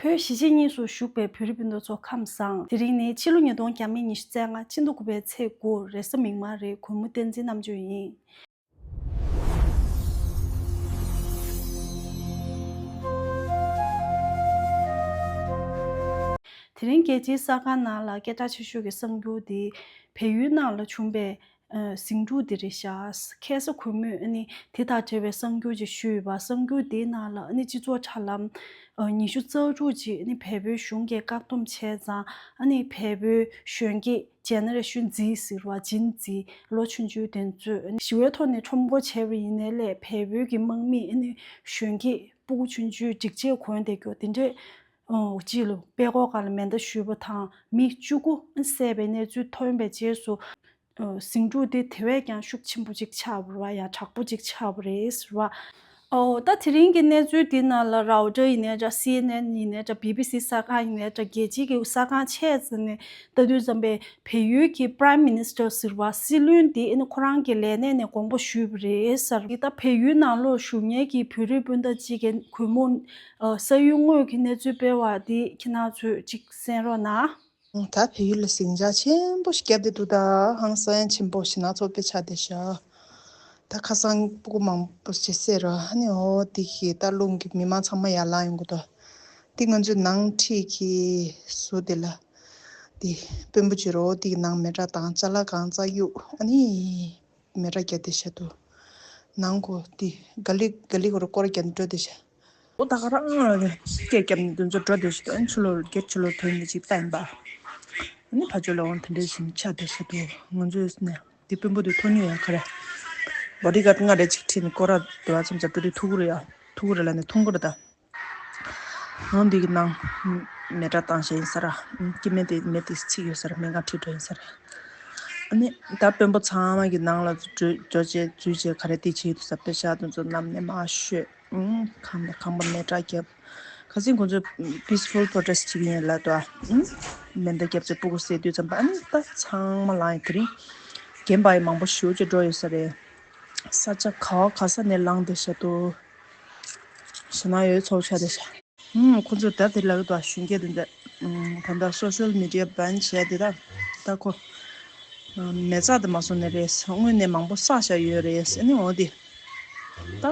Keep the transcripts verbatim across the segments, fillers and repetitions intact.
བོད་གཞིས་བྱེས་གཉིས་སུ་བཞུགས་པའི་བོད་རིགས་སྤུན་ཟླ་ཚོ་ཁམས་བཟང་། དེ་རིང་ནི་ཕྱི་ལོ་ཉིས་སྟོང་ཉེར་གཉིས་ཕྱི་ཟླ་ལྔ་ཕྱི་ཟླ་དགུ་པའི་ཚེས་དགུ་རེས་གཟའ་མིག་དམར་རེད། གུས་མོ་བསྟན་འཛིན་རྣམ་དཔྱོད་ཡིན། དེ་རིང་རྒྱལ་སྤྱིའི་གསར་ཁང་ནང་ལ་སྐད་གྲགས་ཆེ་ཤོས་ཀྱི་གསར་འགྱུར་འདི་བལ་ཡུལ་ནང་ལ་བྱུང་པའི་ཨ་ཟིང་འཁྲུག་འདི་རེད་ཤག་ཁ་སང་གུས་མོས་ཨ་ནི་དེ་དང་འབྲེལ་བའི་གསར་འགྱུར་ཅིག་ཞུས་ཡོད་པ། གསར་འགྱུར་འདིའི་ནང་ལ་ཨ་ནི་སྤྱི་ཚོགས་དྲ་ལམ་ཨ་ཉི་ཤུ་རྩ་དྲུག་ཅིག་ཨ་ནི་བལ་པོའི་གཞུང་གིས་བཀག་སྡོམ་བྱས་ཙང་། ཨ་ནི་བལ་པོའི་གཞོན་སྐྱེས་ཇེ་ནེ་རེ་ཤན་ཛི་ཟེར་བ་ཇིན་ཛི་ལོ་ཆུང་ཆུང་དེ་ཚོས་ཨ་ནི་ཞི་བའི་ཐོག་ནས་ཁྲོམ་སྐོར་བྱས་པ་ཡིན་ནའི་ལས་བལ་པོའི་གི་དམག་མིས་ཨ་ནི་གཞོན་སྐྱེས་སྤུ་གུ་ཆུང་ཆུང་སྒྲིག་ཆས་གོན་བསྡད་རྒྱུ་དེ་འདྲས། ཨོ། སྤྱི་ལོ་དཔྲལ་ཀོར་སྒང་ལ་མེ་མདའ་གཞུས་པ་དང་མི་བཅུ་དགུ་བསད་པའི་གནས་ཚུལ་ཐོན་པའི་རྗེས་སུ། ཨོ། ཟིང་འཁྲུག་དེ་དེ་བས་ཀྱང་ཤུགས་ཆེན་པོ་ཅིག་ཆགས་པ་རེད་བ། ཡང་དྲག་པོ་ཅིག་ཆགས་པ་རེད་ཟེར་བ། ཨོ། ད་དེ་རིང་གི་གནས་ཚུལ་འདི་ནང་ལ་རའོ་ཊར་ཡིན་ནའི་འདྲ། སི་ཨེན་ཨེན་ཡིན་ནའི་འདྲ། བི་བི་སི་གསར་ཁང་ཡིན་ནའི་འདྲ། རྒྱལ་སྤྱིའི་གི་གསར་ཁང་ཆ་ཚང་ནས་ལྟ་དུས་ཙམ་པའི་བལ་ཡུལ་གྱི་Prime Minister ཟེར་བ་སྲིད་བློན་དེ་ཨ་ནི་ཁོ་རང་གི་ལས་གནས་ནས་དགོངས་པ་ཞུས་པ་རེད་ཟེར། ད་བལ་ཡུལ་ནང་ལོགས་བཞུགས་མཁན་གྱི་བོད་རིགས་སྤུན་ཟླ་གཅིག་གིས་གུས་མོ་ཨ་ས་ཡུལ་དངོས་ཀྱི་གནས་ཚུལ་སྤེལ་བ་དེ་ཁྱེད་རང་ཚོས་ཅིག་གསན་རོགས་གནང་། ད་བལ་ཡུལ་ལ་ཟིང་ཆ་ཆེན་པོ་ཞིག་བརྒྱབ་བསྡད་འདུག་ད་ཧང་སང་ཡ་ཆེན་པོ་ཞིག་སྣ་ཚོགས་དཔེ་ཆགས་བསྡད་ཤག་ད་ཁ་སང་སྤུ་གུ་མང་པོ་ཞིག་བསད་ར། ཨ་ནི་འོ་དེ་གི་ད་རླུང་གིས་མི་མང་ཚང་མ་ཡར་ལངས་ཡོང་གི་འདུག་དེ་ང་ཚོའི་ནང་འཁྲིས་ཀྱི་ཟུར་དེ་ལ་དེ་དཔོན་པོ་ཅིག་རོ། དེ་གི་ནང་མེ་སྲེག་བཏང་། ཅ་ལག་གང་ག་གཡུགས། ཨ་ནི་མེ་སྲེག་བརྒྱབ་བསྡད་ཤག་འདུག་ནང་ཁོ་དེ་ག་ལེ་ག་ལེ་ཁོ་ར་སྐོར་ར་བརྒྱབ་ནས་འགྲོ་བསྡད་ཤག་འོ་ད་ག་རང་སྐད་བརྒྱབ་ནས་དེ་ཚོ་འགྲོ་བསྡད་ཤག་ཨ་ནི་ཕྱི་ལོགས་སྒེར་ཕྱི་ལོགས་ཐོན་ནས་ཅིག་ལྟ་ཡིན་པ། ཨ་ནི་ཕར་ཕྱོགས་ལ་འོང་དེ་འདྲ་བཞིན་ཆགས་བསྡད་ཤག་འདུག་ང་ཚོས་ནས། དེ་དཔོན་པོ་དེ་ཐོན་ཡོད་ཡ། ག་རེ། བོ་ཌི་གཱཌ་ལྔ་རེ་ཅིག་ཁྲིད་ནས་སྐོར་ར་འགྲོ་བ་མཚམས་མཚམས་འགྲོ་དུས་ཐུག་གི་རེད་ཡ། ཐུག་གི་རེད་ལབ་ནས་མཐོང་གི་རེད་ད། ནང་འདི་གི་ནང་མེ་སྲེག་བཏང་བཞག་ཡིན་ས་ར། སྐྱེ་དམན་དེ་མེ་དེ་ཚིག་ཡོད་ས་ར། སྨན་ཁང་ཁྲིད་འགྲོ་ཡིན་ས་ར། ཨ་ནི་ད་དཔོན་པོ་ཚང་མ་གི་ནང་ལ་འགྲོ་འགྲོ་བྱས་འཛུལ་བྱས་ག་རེ་དེ་བྱེད་འདུག་ས། པེ་ཤག་དེ་ཚོ་གནམ་ནས་མར་གཞུས། ཨུམ། ཁང་ནས་ཁང་པ་མེ་སྲེག་བརྒྱབ། ཁ་སང་ཁོང་ཚོ་peaceful protest བྱེད་ཀྱི་ཡིན་ལབ་འདུག་ཨ། ཨུམ། མེ་མདའ་བརྒྱབ་བྱས་སྤུ་གུ་བསད་དུས་ཙམ་པ། ཨ་ནི་ད་ཚང་མ་ལངས་ཡིན། དེ་རིང་རྒན་པ་ཡང་མང་པོ་ཞེ་པོ་ཅིག་འགྲོ་ཡོད་ས་རེད། ས་ཆ་ག་བ་ག་ས་ནས་ལངས་བསྡད་ཤག་འདུག་ཞེད་སྣང་ཡོད་ཚོར་ཆགས་བསྡད་ཤག་ཨུམ། ཁོང་ཚོ་ད་དེ་ལབ་འདུག་གཞོན་སྐྱེས་དེ་ཚོས། ཨུམ། ད་ལྟ་social media ban བྱས་དེ་ད་ད་ཁོ་མེ་བཙའ་དེ་མ་སོང་ནས་རེད། དངོས་གནས་མང་པོ་བསགས་བཞག་ཡོད་རེད། ཨ་ནི་འོ་དེ་ད།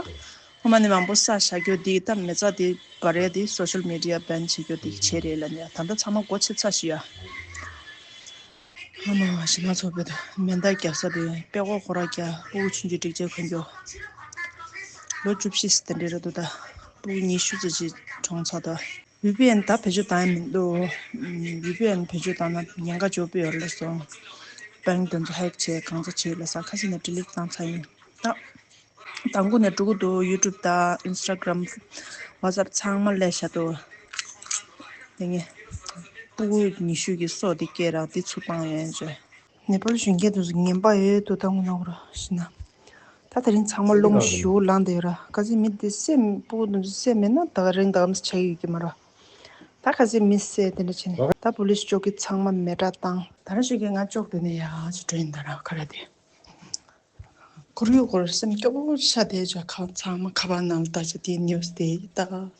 ཁོ་མ་ནི་མང་པོ་བསགས་བཞག་རྒྱུ་འདི་ད་མེ་བཙའ་འདི་འབར་ཡ་འདི་social media ban བྱེད་རྒྱུ་འདི་བྱས་རེད་ལབ་ནས་ད་ལྟ་ཚང་མ་སྒོ་ཕྱེ་ཚར་ཤག་ཡ། ཨ་མ་ཞེད་སྣང་ཚོར་བས། ད་མེ་མདའ་རྒྱག་ས་དེ་དཔྲལ་ཀོར་སྐོར་ར་རྒྱག་སྤུ་གུ་ཆུང་ཆུང་སྒྲིག་ཆས་གོན་རྒྱུ། ལོ་བཅུ་བཞི་དེ་འདྲ་རེད་འདུག་ད་སྤུ་གུ་ཉི་ཤུ་ཙམ་ཅིག་གྲོངས་ཚར་འདུག་ཝི་པི་ཨེན་ད་བེད་སྤྱོད་བཏང་ཡ་མི་འདུག་ཝི་པི་ཨེན་བེད་སྤྱོད་བཏང་ན་ཉེན་ཁ་ཅིག་ཡོད་རེད་ལབ་སོང་། བེང་དེ་ཚོ་ཧེག་བྱས་གང་ཚ་བྱས་ལབ་ས། ཁ་སང་ནས་ཌི་ལིཊ་བཏང་ཚར་ཡིན་ད། དང་པོ་ནས་འགྲོ་གི་འདུག་ཡུ་ཊུབ་དང་ཨིན་སི་ཊ་གྷི་རམ། ཝ་ཊི་སེབ་ཚང་མ་སླེབས་བཞག་འདུག་དེ་ངས་སྤུ་གུ་ཉི་ཤུ་གི་སྲོག་དེ་སྐྱེལ་ར་དེ་ཚུར་བཏང་ཡོད་ཅེས། ནེ་པཱལ་གཞོན་སྐྱེས་དེ་ཚོ་ངན་པ་ཡོད་འདུག་ད་ངོ་ནོར་ར་ཤི་ན། ད་དེ་རིང་ཚང་མ་རླུང་ཞེ་པོ་ལངས་བསྡད་ཡོད་ར། གལ་སྲིད་མི་དེ་བསད། སྤུ་གུ་དེ་ཚོ་བསད་མེད་ན་ད་ག་རིང་ད་གམ་ཆགས་ཡོད་ཀྱི་མ་ར། ད་གལ་སྲིད་མི་བསད་དེ་འདྲ་བྱས་ནས་ད་པུ་ལིས་ཅོག་གི་ཚང་མ་མེ་སྲེག་བཏང་། ད་ར་ཞིག་གིས་ང་ཅོག་དེ་ནས་ཡར་ཅིག་འགྲོ་ཡིན་ད་ར་ཁ་ར་དེ། ཁོར་ཡུག་སྐོར་སེམས་སྐྱོ་པོ་ཆགས་བསྡད་ཅག་ཁ་ཚང་མ་ཁ་པར་ནང་ལ་ལྟ་ཅག་དེ་ནིའུ་སི་དེ་ལྟ།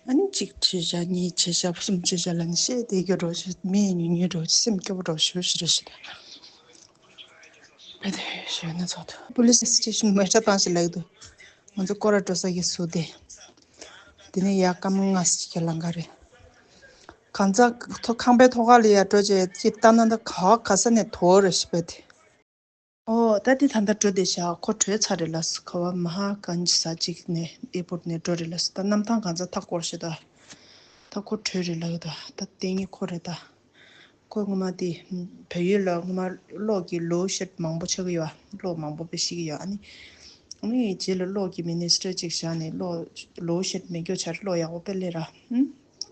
ཨ་ནི་གཅིག་བྱས་ཅག་གཉིས་བྱས་ཅག་གསུམ་བྱས་ཅག་ལབ་ནས་བཤད་བསྡད་རྒྱུ་འདྲ་བོ་ཞིག་མི་ཉུང་ཉུང་འདྲ་བོ་ཞིག་སེམས་སྐྱོ་པོ་འདྲ་བོ་ཞེ་པོ་ཞིག་རེད་ཤག་ད་བེད་དེ་ཞོན་ན་ཚོགས་འདུ་པུ་ལིས་སི་ཊེ་ཤན་མེ་སྲེག་བཏང་ཞིག་ལབ་ཀྱི་འདུག་ང་ཚོ་སྐོར་ར་འགྲོ་ས་གི་ཟུར་དེ། དེ་ནས་ཡར་སྐར་མ་ལྔ་ཙམ་ཅིག་གི་ལམ་ཁ་རེད། གང་ཚ་ཐོ་ཁང་པའི་ཐོག་ཁ་ལ་ཡར་འགྲོ་བྱས་ཅིག་ལྟ་ན་ད་ག་བ་ག་ས་ནས་དོ་རེ་ཞིག་བེད་དེ། ཨོ་ད་དེ་ད་ལྟ་འགྲོ་བསྡད་ཤག་ཁོ་བྲོས་ཚར་རེད་ལབ་སོང་། ག་བ་མ་ཧ་གན་ཇི་ས་ཅིག་ནས་ཨེར་པོར་ཊི་ནས་འགྲོ་རེད་ལབ་སོང་། ད་གནམ་ཐང་གང་ཚ་ཐག་སྐོར་ཤག་ད། ད་ཁོ་བྲོས་རེད་ལབ་ཡོད་ད། ད་དེ་ངས་ཁོ་རེད་ད། ཁོ་སྔོན་མ་དེ་བལ་ཡུལ་ལ་སྔོན་མ་གློག་གི་ལོ་ཤེད་མང་པོ་ཆགས་ཀྱི་ཡོད། གློག་མང་པོ་དཔེ་ཤེད་ཀྱི་ཡོད། ཨ་ནི་ཨ་ནི་རྗེས་ལ་གློག་གི་མི་ནི་སི་ཊར་ཅིག་བཞག་ནས་གློག་ལོ་ཤེད་མེད་རྒྱུ་ཆགས་རེད། གློག་ཡག་པོ་དཔེ་སླེབས་ར། ཧུམ།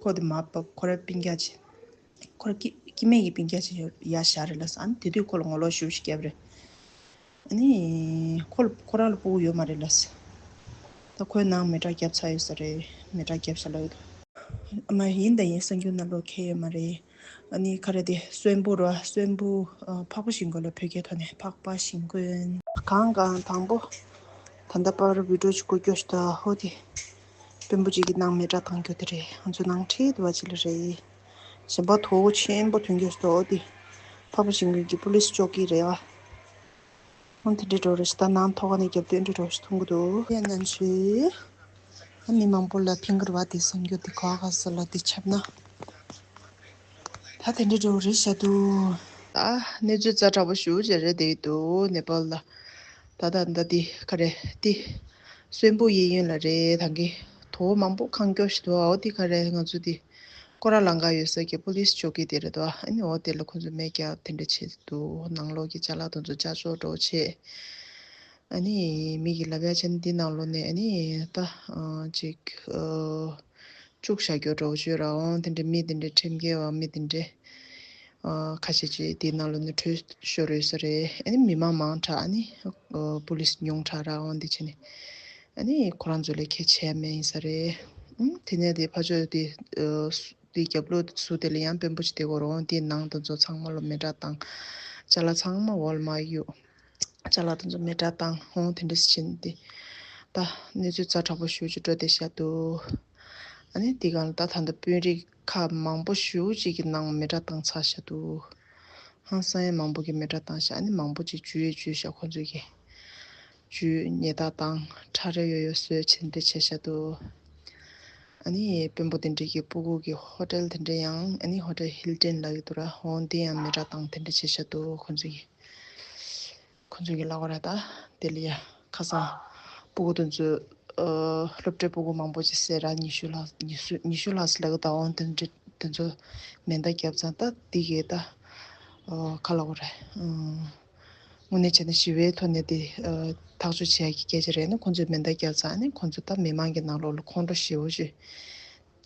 ཁོ་དེ་མར་བབས། ཁོ་ར་སྤུན་ཀྱག་ཅིག་ཁོ་ར་སྐྱེ་སྐྱེ་དམན་གྱི་སྤུན་ཀྱག་ཅིག་ཡར་བཞག་རེད་ལབ་སོང་། ཨ་ནི་དེ་དུས་ཁོ་ལ་ངོ་ལོག་ཞེ་པོ་ཞིག་བརྒྱབ་རེད། ཨ་ནི་ཁོ་ལ་ཁོ་རང་ལ་སྤུ་གུ་ཡོད་མ་རེད་ལབ་སོང་། ད་ཁོའི་ནང་མེ་སྲེག་བརྒྱབ་ཚར་ཡོད་ས་རེད། མེ་སྲེག་བརྒྱབ་ཤག་ལབ་ཡོད་འདུག་ཨ་མ་ཡིན་ད་ཡིན། གསར་འགྱུར་ནང་ལོགས་ཁེལ་ཡོད་མ་རེད། ཨ་ནི་ག་རེ་དེ་གསོན་པོ་ར་གསོན་པོ་ཨ་འཕགས་པ་ཤིང་ཀུན་ལ་བོད་སྐད་ཐོག་ནས་འཕགས་པ་ཤིང་ཀུན། གང་གང་དང་པོ་ད་ལྟ་པར་བི་ཌིའོ་ཅིག་བསྐུར་རྒྱུ་ཞིག་ད། ཧོ་དེ་ དཔོན་པོ་གཅིག་གི་ནང་མེ་སྲེག་བཏང་རྒྱུ་དེ་རེད། ང་ཚོ་ནང་ཁྲིད་དུ་བ་ཅི་ལ་རེད། གཞན་པ་དོ་ཆེན་པོ་ཐོན་རྒྱུ་ཞིག་འདུག་དེ་འཕགས་པ་ཤིང་ཀུན་གྱི་པུ་ལིས་ཅོ་ཀི་རེད་བ། ཨང་དེ་འདྲའི་འགྲོ་རེད་ཤག་ད་ནང་ཐོག་ནས་རྒྱབ་སྟོན་འདྲ་འགྲོ་ཞིག་མཐོང་གི་འདུག་ཡ་ནན་ཆུའི་ཨ་མི་མང་པོ་ལ་ཕིང་གི་རེད་བ། དེ་སང་རྒྱུ་དེ་ག་ག་ས་ལ་དེ་ཆབ་ན། ད་དེ་འདྲ་འགྲོ་རེད་ཤག་འདུག་ད་གནས་ཚུལ་ཛ་དྲག་པོ་ཞེ་པོ་ཅིག་རེད་བསྡད་ཀྱི་འདུག་ནེ་པཱལ་ལ། ད་ད་ད་འདི་ག་རེ་འདི། གསོན་པོ་གཡས་གཡོན་ལ་རེད། ད་གིན་དོ་མང་པོ་ཁེངས་སྐྱུག་ཞིག་འདུག་འོ་འདི་ག་རེ་ང་ཚོ་འདི་སྐོར་ར་ལང་ག་ཡོད་ས་གི་པུ་ལིས་ཅོ་ཀི་དེ་རེད་དོ། ཨ་ནི་འོ་དེ་ལ་ཁོ་ཚོ་མེ་རྒྱག་དེ་འདྲ་བྱེད་འདུག་ནང་ལོགས་ཀྱི་ཅ་ལག་དེ་ཚོ་ཅ་ཆོག་འགྲོ་བྱེད། ཨ་ནི་མི་གི་ལབ་ཡ་བྱས་ན་འདི་ནང་ལོགས་ནས་ཨ་ནི་ད་ཅིག་བཅུག་བཞག་རྒྱུ་འདྲ་བོ་བྱོས་ར། འོང་དེ་འདྲ་མི་དེ་འདྲ་ཁྲིམས་འགལ་བ་མི་དེ་འདྲ་ཁ་ཤས་ཅིག་དེའི་ནང་ལོགས་ནས་བྲོས་ཤོར་ཡོད་ས་རེད། ཨ་ནི་མི་མང་མང་དྲགས། ཨ་ནི་པུ་ལིས་ཉུང་དྲགས་ར། འོང་དེ་བྱས་ནས་ཨ་ནི་ཁོ་རང་ཚོ་ལས་ཁྱད་བྱས་མེད་ཡིན་ས་རེད། ཨ་དེ་ནས་དེ་ཕར་ཕྱོགས་དེ་དེ་རྒྱབ་ལོགས་ཟུར་དེ་ལ་ཡང་དཔོན་པོ་ཅིག་དེ་གོ་ར། འོང་དེའི་ནང་དེ་ཚོ་ཚང་མ་ལ་མེ་སྲེག་བཏང་། ཅ་ལག་ཚང་མ་འོག་ལ་མར་གཡུགས། ཅ་ལག་དེ་ཚོ་མེ་སྲེག་བཏང་། འོང་དེ་འདྲ་ཞིག་བྱས་ནས་དེ་ད་གནས་ཚུལ་ཛ་དྲག་པོ་ཞེ་པོ་ཅིག་འགྲོ་བསྡད་ཤག་འདུག་ཨ་ནི་དེ་སྒང་ལ་ད་ད་ལྟ་དཔོན་རིགས་ཁག་མང་པོ་ཞེ་པོ་ཅིག་གི་ནང་མེ་སྲེག་བཏང་ཚར་ཤག་འདུག་ཧང་སང་ཡང་མང་པོ་གིས་མེ་སྲེག་བཏང་ཤག་ཨ་ནི་མང་པོ་ཅིག་འཇུས་ཡང་འཇུས་ཤག་ཁོ་ཚོས་གི་འཇུས་ཉེས་རྡུང་བཏང་། ཁྲ་རེ་ཡོད་ཡོད་བཟོས་བྱས་ནས་དེ་བྱས་ཤག་འདུག་ཨ་ནི་དཔོན་པོ་དེ་འདྲས་ཀྱི་སྤུ་གུ་གི་ཧོ་ཊེལ་དེ་འདྲས་ཡང་ཨ་ནི་ཧོ་ཊེལ་ཧིལ་ཊོན་ལབ་ཀྱི་འདུག་ར། འོང་དེ་ཡང་མེ་སྲེག་བཏང་དེ་འདྲས་བྱས་ཤག་འདུག་ཁོ་ཚོས་གི་ཁོ་ཚོས་ཀྱི་ལབ་པ་རེད། ད་དེ་ལ་ཡ་ཁ་སང་སྤུ་གུ་དེ་ཚོ་ཨ་སློབ་གྲྭའི་སྤུ་གུ་མང་པོ་ཅིག་བསད་ར། ཉི་ཤུ་ལྷག་ཉི་ཤུ་ཉི་ཤུ་ལྷག་ཙམ་ལབ་ཀྱི་འདུག་འོང་དེ་འདྲ་དེ་ཚོ་མེ་མདའ་བརྒྱབ་ཙང་ད་དེ་གས་ད་ཨ་ག་ལབ་དགོས་རེད། ཨ་དངོས་གནས་བྱས་ན་ཞི་བའི་ཐོག་ནས་དེ་ཨ་ཐག་གཅོད་བྱེད་ཡ་གི་སྐད་ཆ་རེད། ན་ཁོ་ཚོས་མེ་མདའ་བརྒྱབ་ཙང་ཨ་ནི་ཁོ་ཚོ་ད་མི་མང་གི་ནང་ལོགས་ལ་ཁོང་ཁྲོ་ཞེ་པོ་ཅིག་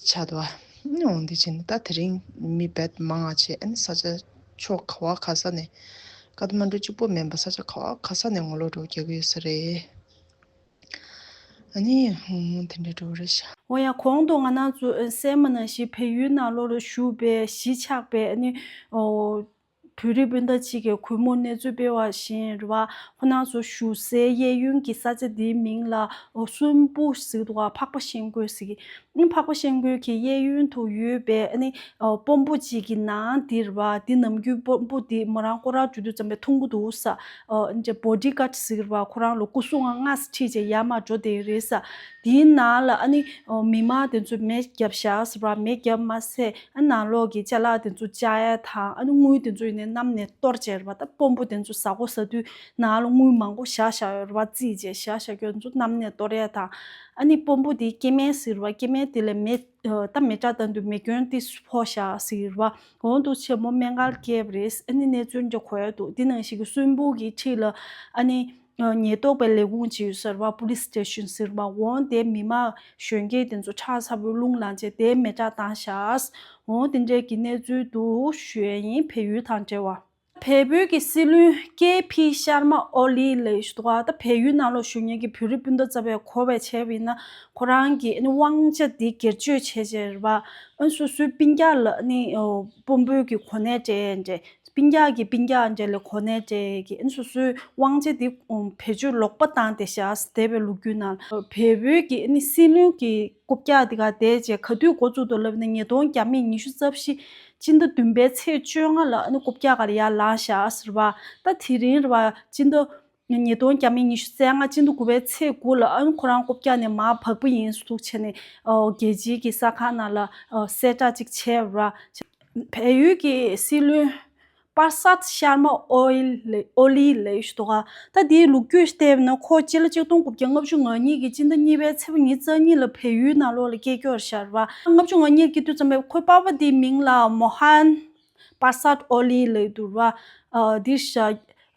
ཆགས་འདུག་ཨ་ནི་འོང་དེ་བྱས་ནས་ད་དེ་རིང་མི་བད་མང་ང་བྱས། ཨ་ནི་ས་ཆ་ཕྱོགས་ག་བ་ག་ས་ནས་ཀ་ཐ་མན་ཌུ་གཅིག་པོ་མིན་པ་ས་ཆ་ག་བ་ག་ས་ནས་ངོ་ལོག་འགྲོ་རྒྱག་གི་ཡོད་ས་རེད། ཨ་ནི་ཧུང་དེ་འདྲ་འགྲོ་གི་རེད་ཤག་འོ་ཡ། གོང་དུ་ང་རང་ཚོ་གསལ་མ་ནང་བཞིན་བལ་ཡུལ་ནང་ལོགས་ལ་བཞུགས་པའི་གཞིས་ཆགས་པའི་ཨ་ནི་འོ་བོད་རིགས་སྤུན་ཟླ་གཅིག་གིས་གུས་མོར་གནས་ཚུལ་སྤེལ་བ་བཞིན་རེད་བ། ཁོ་རང་ཚོ་བཞུགས་སའི་གཡས་གཡོན་གྱི་ས་ཆ་འདིའི་མིང་ལ་ཨོ་གསོན་པོ་ཟེར་འདུག་ག་འཕགས་པ་ཤིང་ཀུན་ཟེར་གི། ཨ་ནི་འཕགས་པ་ཤིང་ཀུན་གྱི་གཡས་གཡོན་དུ་ཡོད་པའི་ཨ་ནི་ཨོ་དཔོན་པོ་གཅིག་གི་ནང་འདི་རེད་བ། འདི་ནམ་རྒྱུན་དཔོན་པོ་འདི་མོ་རང་སྐོར་ར་འགྲོ་དུས་ཙམ་པའི་མཐོང་གི་འདུག་ས། ཨོ་ཨ་ནི་བྷོ་ཌི་གཱཌ་ཟེར་གི་རེད་བ། ཁོ་རང་ལ་སྐུ་སྲུང་ང་སྔ་ས་ཁྲིད་བྱས་ཡར་མར་འགྲོ་བསྡད་ཀྱི་རེད་ས། དེའི་ནང་ལ་ཨ་ནི་ཨོ་མི་མང་དེ་ཚོས་མེ་བརྒྱབ་བཞག་ཟེར་བ། མེ་བརྒྱབ་མ་ཟད། ཨ་ནང་ལོགས་ཀྱི་ཅ་ལག་དེ་ཚོ་བཅག་ཡ་དང་། ཨ་ནི་དངུལ་དེ་ཚོ་ཡིན་ནའི་གནམ་ནས་གཏོར་བྱས་རེད་པ། ད་དཔོན་པོ་དེ་ཚོ་ཟ་གོ་ཟ་དུས་ནང་ལ་དངུལ་མང་པོ་བཞག་བཞག་ཡོད་རེད་པ། རྩིས་བྱས་བཞག་བཞག་རྒྱུ་དེ་ཚོ་གནམ་ནས་གཏོར་ཡ་དང་། ཨ་ནི་དཔོན་པོ་དེ་སྐྱེ་དམན་ཟེར་རེད་པ། སྐྱེ་དམན་དེ་ལ་མེ་ད་མེ་སྲེག་བཏང་དུས་མེ་སྐྱོན་དེ་ཕོག་བཞག་ཟེར་རེད་པ། འོ་འདུག་ཆེན་མོ་སྨན་ཁང་བསྐྱལ་བ་རེད། ཨ་ནི་གནས་ཚུལ་འདྲ་གོ་ཡ་འདུག་དེ་ནང་བཞིན་གྱི་གསོན་པོ་གི་འཁྲིས་ལ་ཨ་ནི། ཉེན་རྟོག་པའི་ལས་ཁུངས་ཅིག་ཡོད་ས་རེད་པ། པུ་ལིས་སི་ཊེ་ཤན་ཟེར་བ། འོང་དེ་མི་མང་གཞོན་སྐྱེས་དེ་ཚོ་ཁྲག་ཚ་པོའི་རླུང་ལངས་བྱས་དེ་མེ་སྲེག་བཏང་བཞག་འོང་དེ་འདྲའི་གི་གནས་ཚུལ་འདུག་ཞུ་ཡ་ཡིན། བལ་ཡུལ་དང་འབྲེལ་བ། བལ་པོའི་གི་སྲིད་བློན་ཀེ་ཕི་ཤར་མ་ཨོ་ལི་ལབ་ཞུ་འདུག་ག་ད་བལ་ཡུལ་ནང་ལོགས་བཞུགས་མཁན་གྱི་བོད་རིགས་སྤུན་ཟླ་རྩ་བའི་གོ་བ་བྱས་པ་ཡིན་ན། ཁོ་རང་གི་ཨ་ནི་དབང་ཆ་དེ་སྒེར་གཅོད་བྱས་བྱས་རེད་པ། ཨ་ནི་སོ་སོའི་སྤུན་ཀྱག་ལ་ཨ་ནི་དཔོན་པོའི་གི་གོ་གནས་སྤྲད་འདྲ། སྤུན་ཀྱག་གི་སྤུན་ཀྱག་འདྲ་ལ་གོ་གནས་སྤྲད་ཀྱི། ཨ་ནི་སོ་སོའི་དབང་ཆ་དེ་བེད་སྤྱོད་ལོག་པ་བཏང་བསྡད་ཤག་འདས་པའི་ལོ་རྒྱུས་ནང་བལ་པོའི་གི་ཨ་ནི་སྲིད་བློན་གྱི་རྐུབ་བཀྱག་དེ་ག་བསྡད་བྱས་ག་དུས་འགོ་བཙུགས་འདུག་ལབ་ན། ཉིས་སྟོང་བརྒྱ་མེད་ཉི་ཤུ་རྩ་བཞི་སྤྱི་ཟླ་བདུན་པའི་ཚེས་བཅོ་ལྔ་ལ་ཨ་ནི་རྐུབ་བཀྱག་ག་ལ་ཡར་ལངས་ཤག་ཟེར་བ། ད་དེ་རིང་རེད་བ། སྤྱི་ཟླ་ཉིས་སྟོང་བརྒྱ་མེད་ཉི་ཤུ་རྩ་ལྔ་སྤྱི་ཟླ་དགུ་པའི་ཚེས་དགུ་ལ་ཨ་ནི་ཁོ་རང་རྐུབ་བཀྱག་ནས་མར་བབས་པ་ཡིན་ཟེར་འདུག་བྱས་ནས་ཨོ་རྒྱལ་སྤྱིའི་གི་གསར་ཁང་ནང་ལ་ཨོ་གསལ་བསྒྲགས་ཅིག་བྱས་པ་ར། བལ་ཡུལ་གྱི་སྲིད་བློན་པར་སཱད་ཤར་མ་ཨོ་ལི་ཨོ་ལི་ལབ་ཞུ་འདུག་ག་ད་དེའི་ལོ་རྒྱུས་བལྟས་པ་ན་ཁོ་སྤྱི་ལོ་ཆིག་སྟོང་དགུ་བརྒྱ་ལྔ་བཅུ་ང་གཉིས་ཀྱི་སྤྱི་ཟླ་གཉིས་པའི་ཚེས་པ་ཉི་ཤུ་རྩ་གཉིས་ལ་བལ་ཡུལ་ནང་ལོགས་ལ་སྐྱེས་ཀྱོག་ཤར་བ། ལྔ་བཅུ་ང་གཉིས་སྐྱེས་དུས་ཙམ་པའི་ཁོའི་པ་ཕ་དེའི་མིང་ལ་མོ་ཧན་པར་སཱད་ཨོ་ལི་ལབ་འདུག་ར། ཨ་འདི་ཤ་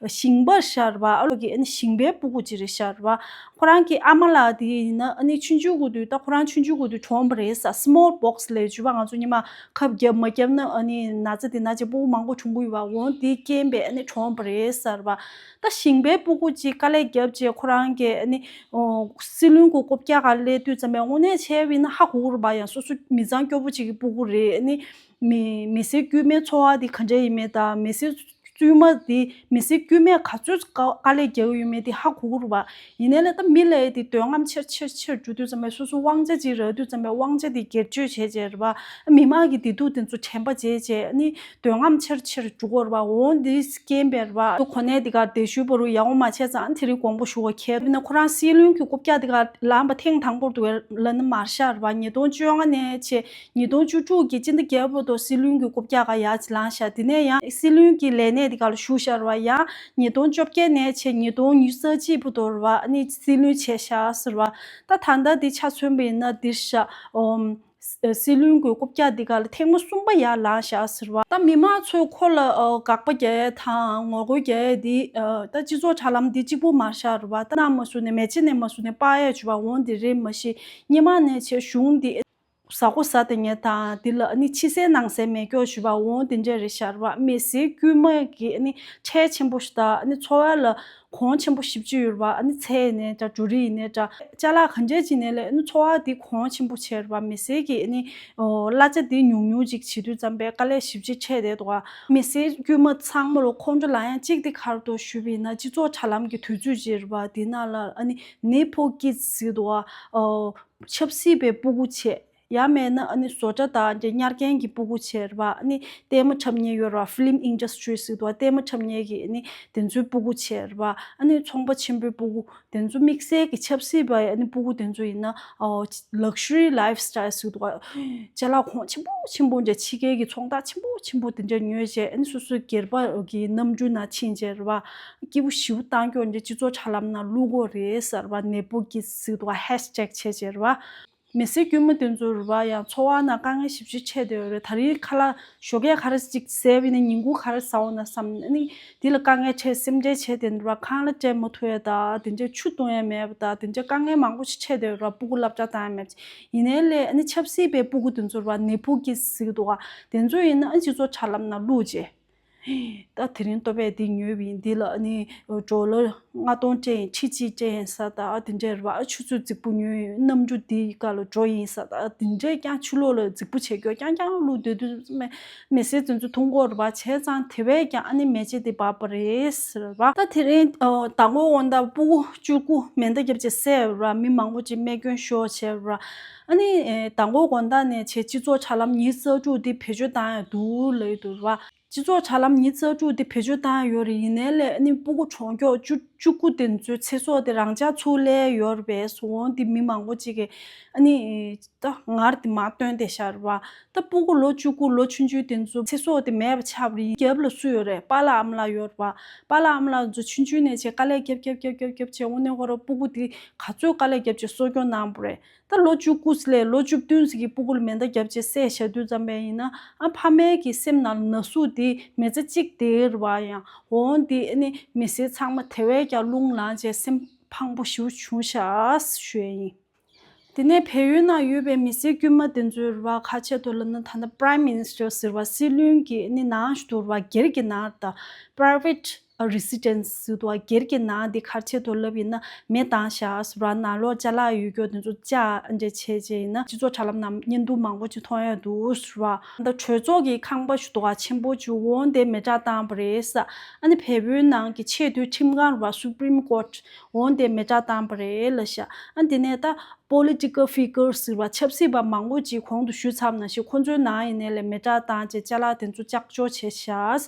ཞིང་པ་ཤར་བ། ཨ་ལོ་གི་ཨ་ནི་ཞིང་པའི་སྤུ་གུ་ཅིག་རེད་ཤར་བ། ཁོ་རང་གི་ཨ་མ་ལགས་དེ་ཡིན་ན་ཨ་ནི་ཆུང་ཆུང་གི་དུས། ད་ཁོ་རང་ཆུང་ཆུང་གི་དུས་གྲོངས་པ་རེད་ས། སི་མོལ་པོག་སི་ལབ་བྱས་པ། ང་ཚོ་སྔོན་མ་ཁབ་བརྒྱབ་མ་བརྒྱབ་ན་ཨ་ནི་ན་ཚ་དེ་ན་བྱས་སྤུ་གུ་མང་པོ་བྱུང་གི་ཡོད་པ། འོང་དེའི་རྐྱེན་པས་ཨ་ནི་གྲོངས་པ་རེད་ཤར་བ། ད་ཞིང་པའི་སྤུ་གུ་ཅིག་དཀའ་ལས་བརྒྱབ་བྱས་ཁོ་རང་གིས་ཨ་ནི་ཨོ་སྲིད་བློན་གྱི་རྐུབ་བཀྱག་སྒང་སླེབས་དུས་ཙམ་པའི་དངོས་གནས་བྱས་པ་ཡིན་ན་ཧ་གོ་གི་རེད་པ། ཡང་སོ་སོ་མི་ཚང་སྐྱོ་པོ་ཅིག་གི་སྤུ་གུ་རེད། ཨ་ནི་མི་མི་སེར་དཀྱུས་མའི་འཚོ་བ་དེ་ག་འདྲ་ཡིན་མིན་དང་། མི་སེར་ བཙུན་མ་དེ་མི་སེར་དཀྱུས་མས་ག་ཚོད་དཀའ་དཀའ་ལས་རྒྱག་གི་ཡོད་མེད་དེ་ཧ་གོ་གི་རེད་པ། ཡིན་ནའི་ལས་ད་མི་ལ་དེ་འདོད་རྔམ་ཆེར་ཆེར་ཆེར་འགྲོ་དུས་ཙམ་པ་སོ་སོ་དབང་ཆ་ཅིག་རག་དུས་ཙམ་པ་དབང་ཆ་དེ་སྒེར་གཅོད་བྱས་བྱས་རེད་པ། མི་མང་གི་བདེ་སྡུག་དེ་ཚོ་དྲན་པ་བརྗེད་བྱས་ནི་འདོད་རྔམ་ཆེར་ཆེར་འགྲོ་གི་རེད་པ། འོ་འདི་རྐྱེན་པས་རེད་པ། གོ་གནས་དེ་གར་བསྡད་ཞུས་པ་རུ་ཡག་པོ་མ་བྱས་ཙང་དེ་རིང་དགོངས་པ་ཞུ་བ་ཁྱེད་ཡིན་ན་ཁོ་རང་སྲིད་བློན་གྱི་རྐུབ་བཀྱག་དེ་གར་ལངས་པ་ཐེངས་དང་པོ་དེ་ལ་ནི་མར་ཤར་བ། ཉིས་སྟོང་བཅོ་ལྔ་ནས་བྱས་ཉིས་སྟོང་བཅུ་དྲུག་གི་སྤྱི་ཟླ་བརྒྱད་པ་དུ་སྲིད་བློན་གྱི་རྐུབ་བཀྱག་ག་ཡར་ལངས་ཤག་དེ་ནས་ཡང་སྲིད་བློན་གྱི་ལས་གནས་དེ་ག་ལ་བཞུགས་ཤར་བ། ཡང་ཉིས་སྟོང་བཅོ་བརྒྱད་ནས་བྱས་ཉིས་སྟོང་ཉི་ཤུ་རྩ་གཅིག་བར་དུ་རེད་བ། ཨ་ནི་སྲིད་བློན་བྱས་ཤག་ཟེར་བ། ད་ད་ལྟ་དེ་ཆ་མཚོན་པ་ཡིན་ན་འདིར་ཤག་ཨོམ། སྲིད་བློན་གྱི་རྐུབ་བཀྱག་འདི་ག་ལ་ཐེངས་མ་གསུམ་པ་ཡར་ལངས་ཤག་ཟེར་བ། ད་མི་མང་ཚོས་ཁོ་ལ་ཨ་དགག་པ་རྒྱག་ཡས་དང་ངོ་རྒོལ་རྒྱག་ཡས་འདི་ཨ་ད་སྤྱི་ཚོགས་དྲ་ལམ་འདི་གཅིག་པུ་མ་ཤར་བ། ད་གནང་མ་སོང་ནས་མེ་ལྕེ་ནས་མ་སོང་ནས་པར་ཡས་བྱུང་བ། འོང་འདི་རེད་མ་གཞི་སྔོན་མ་ནས་བྱས་གཞུང་འདི་ཟ་གོ་ཟ་དེ་ངས་དང་འདི་ལ་ཨ་ནི་ཕྱི་གསལ་ནང་གསལ་མེད་སྐྱོ་ཞུ་བ། འོང་དེ་འདྲ་རེད་ཤག་རེད་བ། མི་སེར་དཀྱུས་མ་གི་ཨ་ནི་ཁྲལ་ཆེན་པོ་ཞིག་དང་ཨ་ནི་འཚོ་བ་ལ་གོང་ཆེན་པོ་ཞེ་པོ་ཅིག་ཡོད་རེད་བ། ཨ་ནི་ཚལ་ཡིན་ནའི་འདྲ་འབྲུ་རིགས་ཡིན་ནའི་འདྲ་ཅ་ལག་གང་འདྲ་ཅིག་ནས་ལས་ཨ་ནི་འཚོ་བ་འདི་གོང་ཆེན་པོ་ཆེ་རེད་བ། མི་སེར་གི་ཨ་ནི་གླ་ཆ་འདི་ཉུང་ཉུང་ཅིག་བྱེད་དུས་ཙམ་པའི་དཀའ་ལས་ཞེ་པོ་ཅིག་འཕྲད་བསྡད་འདུག་བ། མི་སེར་དཀྱུས་མ་ཚང་མ་ལ་ཁོང་ཁྲོ་ལངས་ཡ་གཅིག་དེ་ག་རེ་འདུག་ཞུས་པ་ཡིན་ན་སྤྱི་ཚོགས་དྲ་ལམ་གི་དུས་ཚོད་ཅིག་རེད་བ། འདི་ནང་ལ་ཨ་ནི་ནེ་པོ་ཀིཌ་ཟེར་འདུག་བ། ཆབ་སྲིད་པའི་སྤུ་གུ་བྱས། ཡང་མེད་ན་ཨ་ནི་བཟོ་གྲྭ་དང་དེ་ཉར་མཁན་གྱི་སྤུ་གུ་བྱས་རེད་བ། ཨ་ནི་ལྟད་མོ་འཁྲབ་མཁན་ཡོད་རེད་བ། ཕི་ལིམ་ཨིན་ཌ་སི་ཊི་རི་ཟེར་འདུག་བ། ལྟད་མོ་འཁྲབ་མཁན་གྱི་ཨ་ནི་དེ་ཚོའི་སྤུ་གུ་བྱས་རེད་བ། ཨ་ནི་ཚོང་པ་ཆེན་པོའི་སྤུ་གུ་དེ་ཚོ་དམིགས་བསལ་གྱི་ཆབ་སྲིད་པ་ཨ་ནི་སྤུ་གུ་དེ་ཚོ་ཡིན་ན་ཨོ་ལག་ཤ་རི་ལའིཕ་སི་ཊའིལ་ཟེར་འདུག་བ། ཅ་ལག་གོང་ཆེན་པོ་ཆེན་པོ་འདྲ་ཕྱི་རྒྱལ་གྱི་ཚོང་རྟགས་ཆེན་པོ་ཆེན་པོ་དེ་འདྲ་ཉོས་བྱས་ཨ་ནི་སོ་སོའི་སྒེར་པ་གི་གནམ་གྲུའི་ནང་ཕྱིན་བྱས་རེད་བ། སྐྱིད་པོ་ཞེ་པོ་བཏང་སྐྱོ་འདྲ་སྤྱི་ཚོགས་དྲ་ལམ་ནང་བླུག་གོ་རེད་ཟེར་བ། ནེ་པོ་ཀིཌ་ཟེར་འདུག་བ། ཧེཤ་ཊེག་བྱས་བྱས་རེད་བ། མི་སེར་དཀྱུས་མ་དེ་ཚོ་རེད་བ། ཡང་འཚོ་བ་ནང་དཀའ་ངལ་ཞེ་པོ་ཅིག་འཕྲད་བསྡད་ཡོད་རེད། ད་རེས་ཁ་ལག་ཞོགས་ཀས་ག་རེ་ཅིག་ཟས་པ་ཡིན་ན་ཉིན་གུང་ག་རེ་ཟ་འོང་ན་བསམ་ནས་ཨ་ནི་དེ་ལ་དཀའ་ངལ་འཕྲད། སེམས་ཁྲལ་བྱས་དེ་འདྲ་བ། ཁང་གླ་སྤྲད་མ་ཐུབ་ཡ་ད་དེ་འདྲ། ཆུ་བཏུང་ཡ་མེད་པ་ད་དེ་འདྲ་དཀའ་ངལ་མང་པོ་ཞིག་འཕྲད་བསྡད་ཡོད་རེད་བ། སྤུ་གུ་སློབ་གྲྭ་བཏང་ཡ་མེད་པ་ཡིན་ནའི་ལས་ཨ་ནི་ཆབ་སྲིད་པའི་སྤུ་གུ་དེ་ཚོ་རེད་བ། ནེ་པོ་ཀིཌ་ཟེར་གི་འདུག་བ། དེ་ཚོ་ཡིན་ན་ཨ་སྤྱི་ཚོགས་དྲ་ལམ་ནང་བླུགས་བྱས། ད་དེ་རིང་ལྟོ་ཕད་འདི་ཉོས་པ་ཡིན། འདི་ལ་ཨ་ནི་ཌོ་ལར་ལྔ་སྟོང་སྤྲད་ཡིན། ཁྲི་གཅིག་སྤྲད་ཡིན་ཟེར། ད་དེ་འདྲས་རེད་བ། ཨ་ཆུ་ཚོད་རྫིག་པོ་ཉོས་ཡིན། གནམ་གྲུ་འདི་ག་ལ་འགྲོ་ཡིན་ཟེར། ད་དེ་འདྲས་ཀྱང་ཕྱི་ལོགས་ལ་རྫིག་པོ་བྱེད་རྒྱུ་རྐྱང་རྐྱང་བླུགས་སྡོད་དུས་མི་མི་སེར་དེ་ཚོ་མཐོང་གི་རེད་བ། བྱས་ཙང་དེ་བས་ཀྱང་ཨ་ནི་མེ་ལྕེ་དེ་འབར་བ་རེད་ཟེར་བ། ད་དེ་རིང་ཨ་མདང་དགོང་དགོང་དག་སྤུ་གུ་བཅུ་དགུ་མེ་མདའ་བརྒྱབ་བྱས་བསད་རེད་བ། མི་མང་པོ་ཅིག་རྨས་སྐྱོན་ཤོར་བྱས་རེད་བ། ཨ་ནི་ཨེ་མདང་དགོང་དགོང་དག་ནས་བྱས་སྤྱི་ཚོགས་དྲ་ལམ་ཉི་ཤུ་རྩ་དྲུག་དེ་བེད་སྤྱོད་བཏང་ཡ་འདུག་ལབ་ཀྱི་འདུག་རེད་བ། སྤྱི་ཚོགས་དྲ་ལམ་ཉི་ཤུ་རྩ་དྲུག་དེ་བེད་སྤྱོད་བཏང་ཡོད་རེད། ཡིན་ནའི་ལས་ཨ་ནི་སྤུ་གུ་གྲོང་ཁྱེར་བཅུ་བཅུ་དགུ་དེ་ཚོའི་ཚེ་སྲོག་དེ་རང་འཇགས་ཚུར་སླེབས་ཡོད་རེད་པས་སོང་། འོང་དེ་མི་མང་པོ་ཅིག་གིས་ཨ་ནི་ད་ངར་དེ་མར་བཏོན་བསྡད་ཤག་རེད་བ། ད་སྤུ་གུ་ལོ་བཅུ་དགུ་ལོ་ཆུང་ཆུང་དེ་ཚོ་ཚེ་སྲོག་དེ་མེད་པ་ཆགས་པ་རེད། རྒྱབ་ལ་སུ་ཡོད་རེད། པཱ་ལགས་ཨ་མ་ལགས་ཡོད་རེད་བ། པཱ་ལགས་ཨ་མ་ལགས་ཚོ་ཆུང་ཆུང་ནས་བྱས་དཀའ་ལས་རྒྱབ་རྒྱབ་རྒྱབ་རྒྱབ་རྒྱབ་བྱས་འོང་ནས་ཁོ་རང་སྤུ་གུ་དེ་ག་ཚོད་དཀའ་ལས་རྒྱབ་བྱས་གསོ་སྐྱོང་གནང་པ་རེད། ད་ལོ་བཅུ་དགུ་ལས་ལོ་བཅུ་བདུན་ཙམ་གྱི་སྤུ་གུ་ལ་མེ་མདའ་བརྒྱབ་བྱས་བསད་བཞག་དུས་ཙམ་པས་ཡིན་ན་ཨ་ཕ་མའི་གི་སེམས་ནང་ན་ཟུག་དེ་མི་ཚེ་གཅིག་དེ་རེད་བ། ཡང་འོང་དེ་ཨ་ནི་མི་སེར་ཚང་མ་དེ་བས་ཀྱང་རླུང་ལངས་བྱས་སེམས་ཕངས་པོ་ཞེ་པོ་བྱུང་ཤག་ཞུ་ཡ་ཡིན། དེ་ནས་བལ་ཡུལ་ནང་ཡོད་པའི་མི་སེར་དཀྱུས་མ་དེ་ཚོའི་རེད་བ། ག་རེ་བྱས་འདུག་ལབ་ན་ད་ལྟ་Prime Minister་ཟེར་བ་སྲིད་བློན་གྱི་ཨ་ནི་ནང་ཞིག་འདུག་རེད་བ། སྒེར་གྱི་ནང་ད་private residence་ཟེར་འདུག་བ། སྒེར་གྱི་ནང་དེ་ག་རེ་བྱས་འདུག་ལབ་ཡིན་ན་མེ་བཏང་བཞག་ཟེར་བ། ནང་ལོགས་ཅ་ལག་ཡོད་རྒྱུ་དེ་ཚོ་བཅག་འདྲ་བྱས་བྱས་ཡིན་ན་སྤྱི་ཚོགས་དྲ་ལམ་ནང་བརྙན་ཐུང་མང་པོ་ཅིག་མཐོང་ཡོད་འདུག་ཟེར་བ། ད་གྲོས་ཚོགས་ཀྱི་ཁང་པ་ཞིག་འདུག་བ། ཆེན་པོ་ཅིག་འོང་དེ་མེ་སྲེག་བཏང་བ་རེད་ཟེར། ཨ་ནི་བལ་པོའི་ནང་གི་ཆེས་མཐོའི་ཁྲིམས་ཁང་རེད་བ། Supreme Court་འོང་དེ་མེ་སྲེག་བཏང་བ་རེད་ལབ་ཤག་ཨ་དེ་ནས་ད་political figure་ཟེར་བ་ཆབ་སྲིད་པ་མང་པོ་ཅིག་གོང་དུ་ཞུས་ཚར་བ་ནང་བཞིན་ཁོང་ཚོའི་ནང་ཡིན་ནའི་ལས་མེ་སྲེག་བཏང་བྱས་ཅ་ལག་དེ་ཚོ་ལྕགས་སྦྱོར་བྱས་ཤག་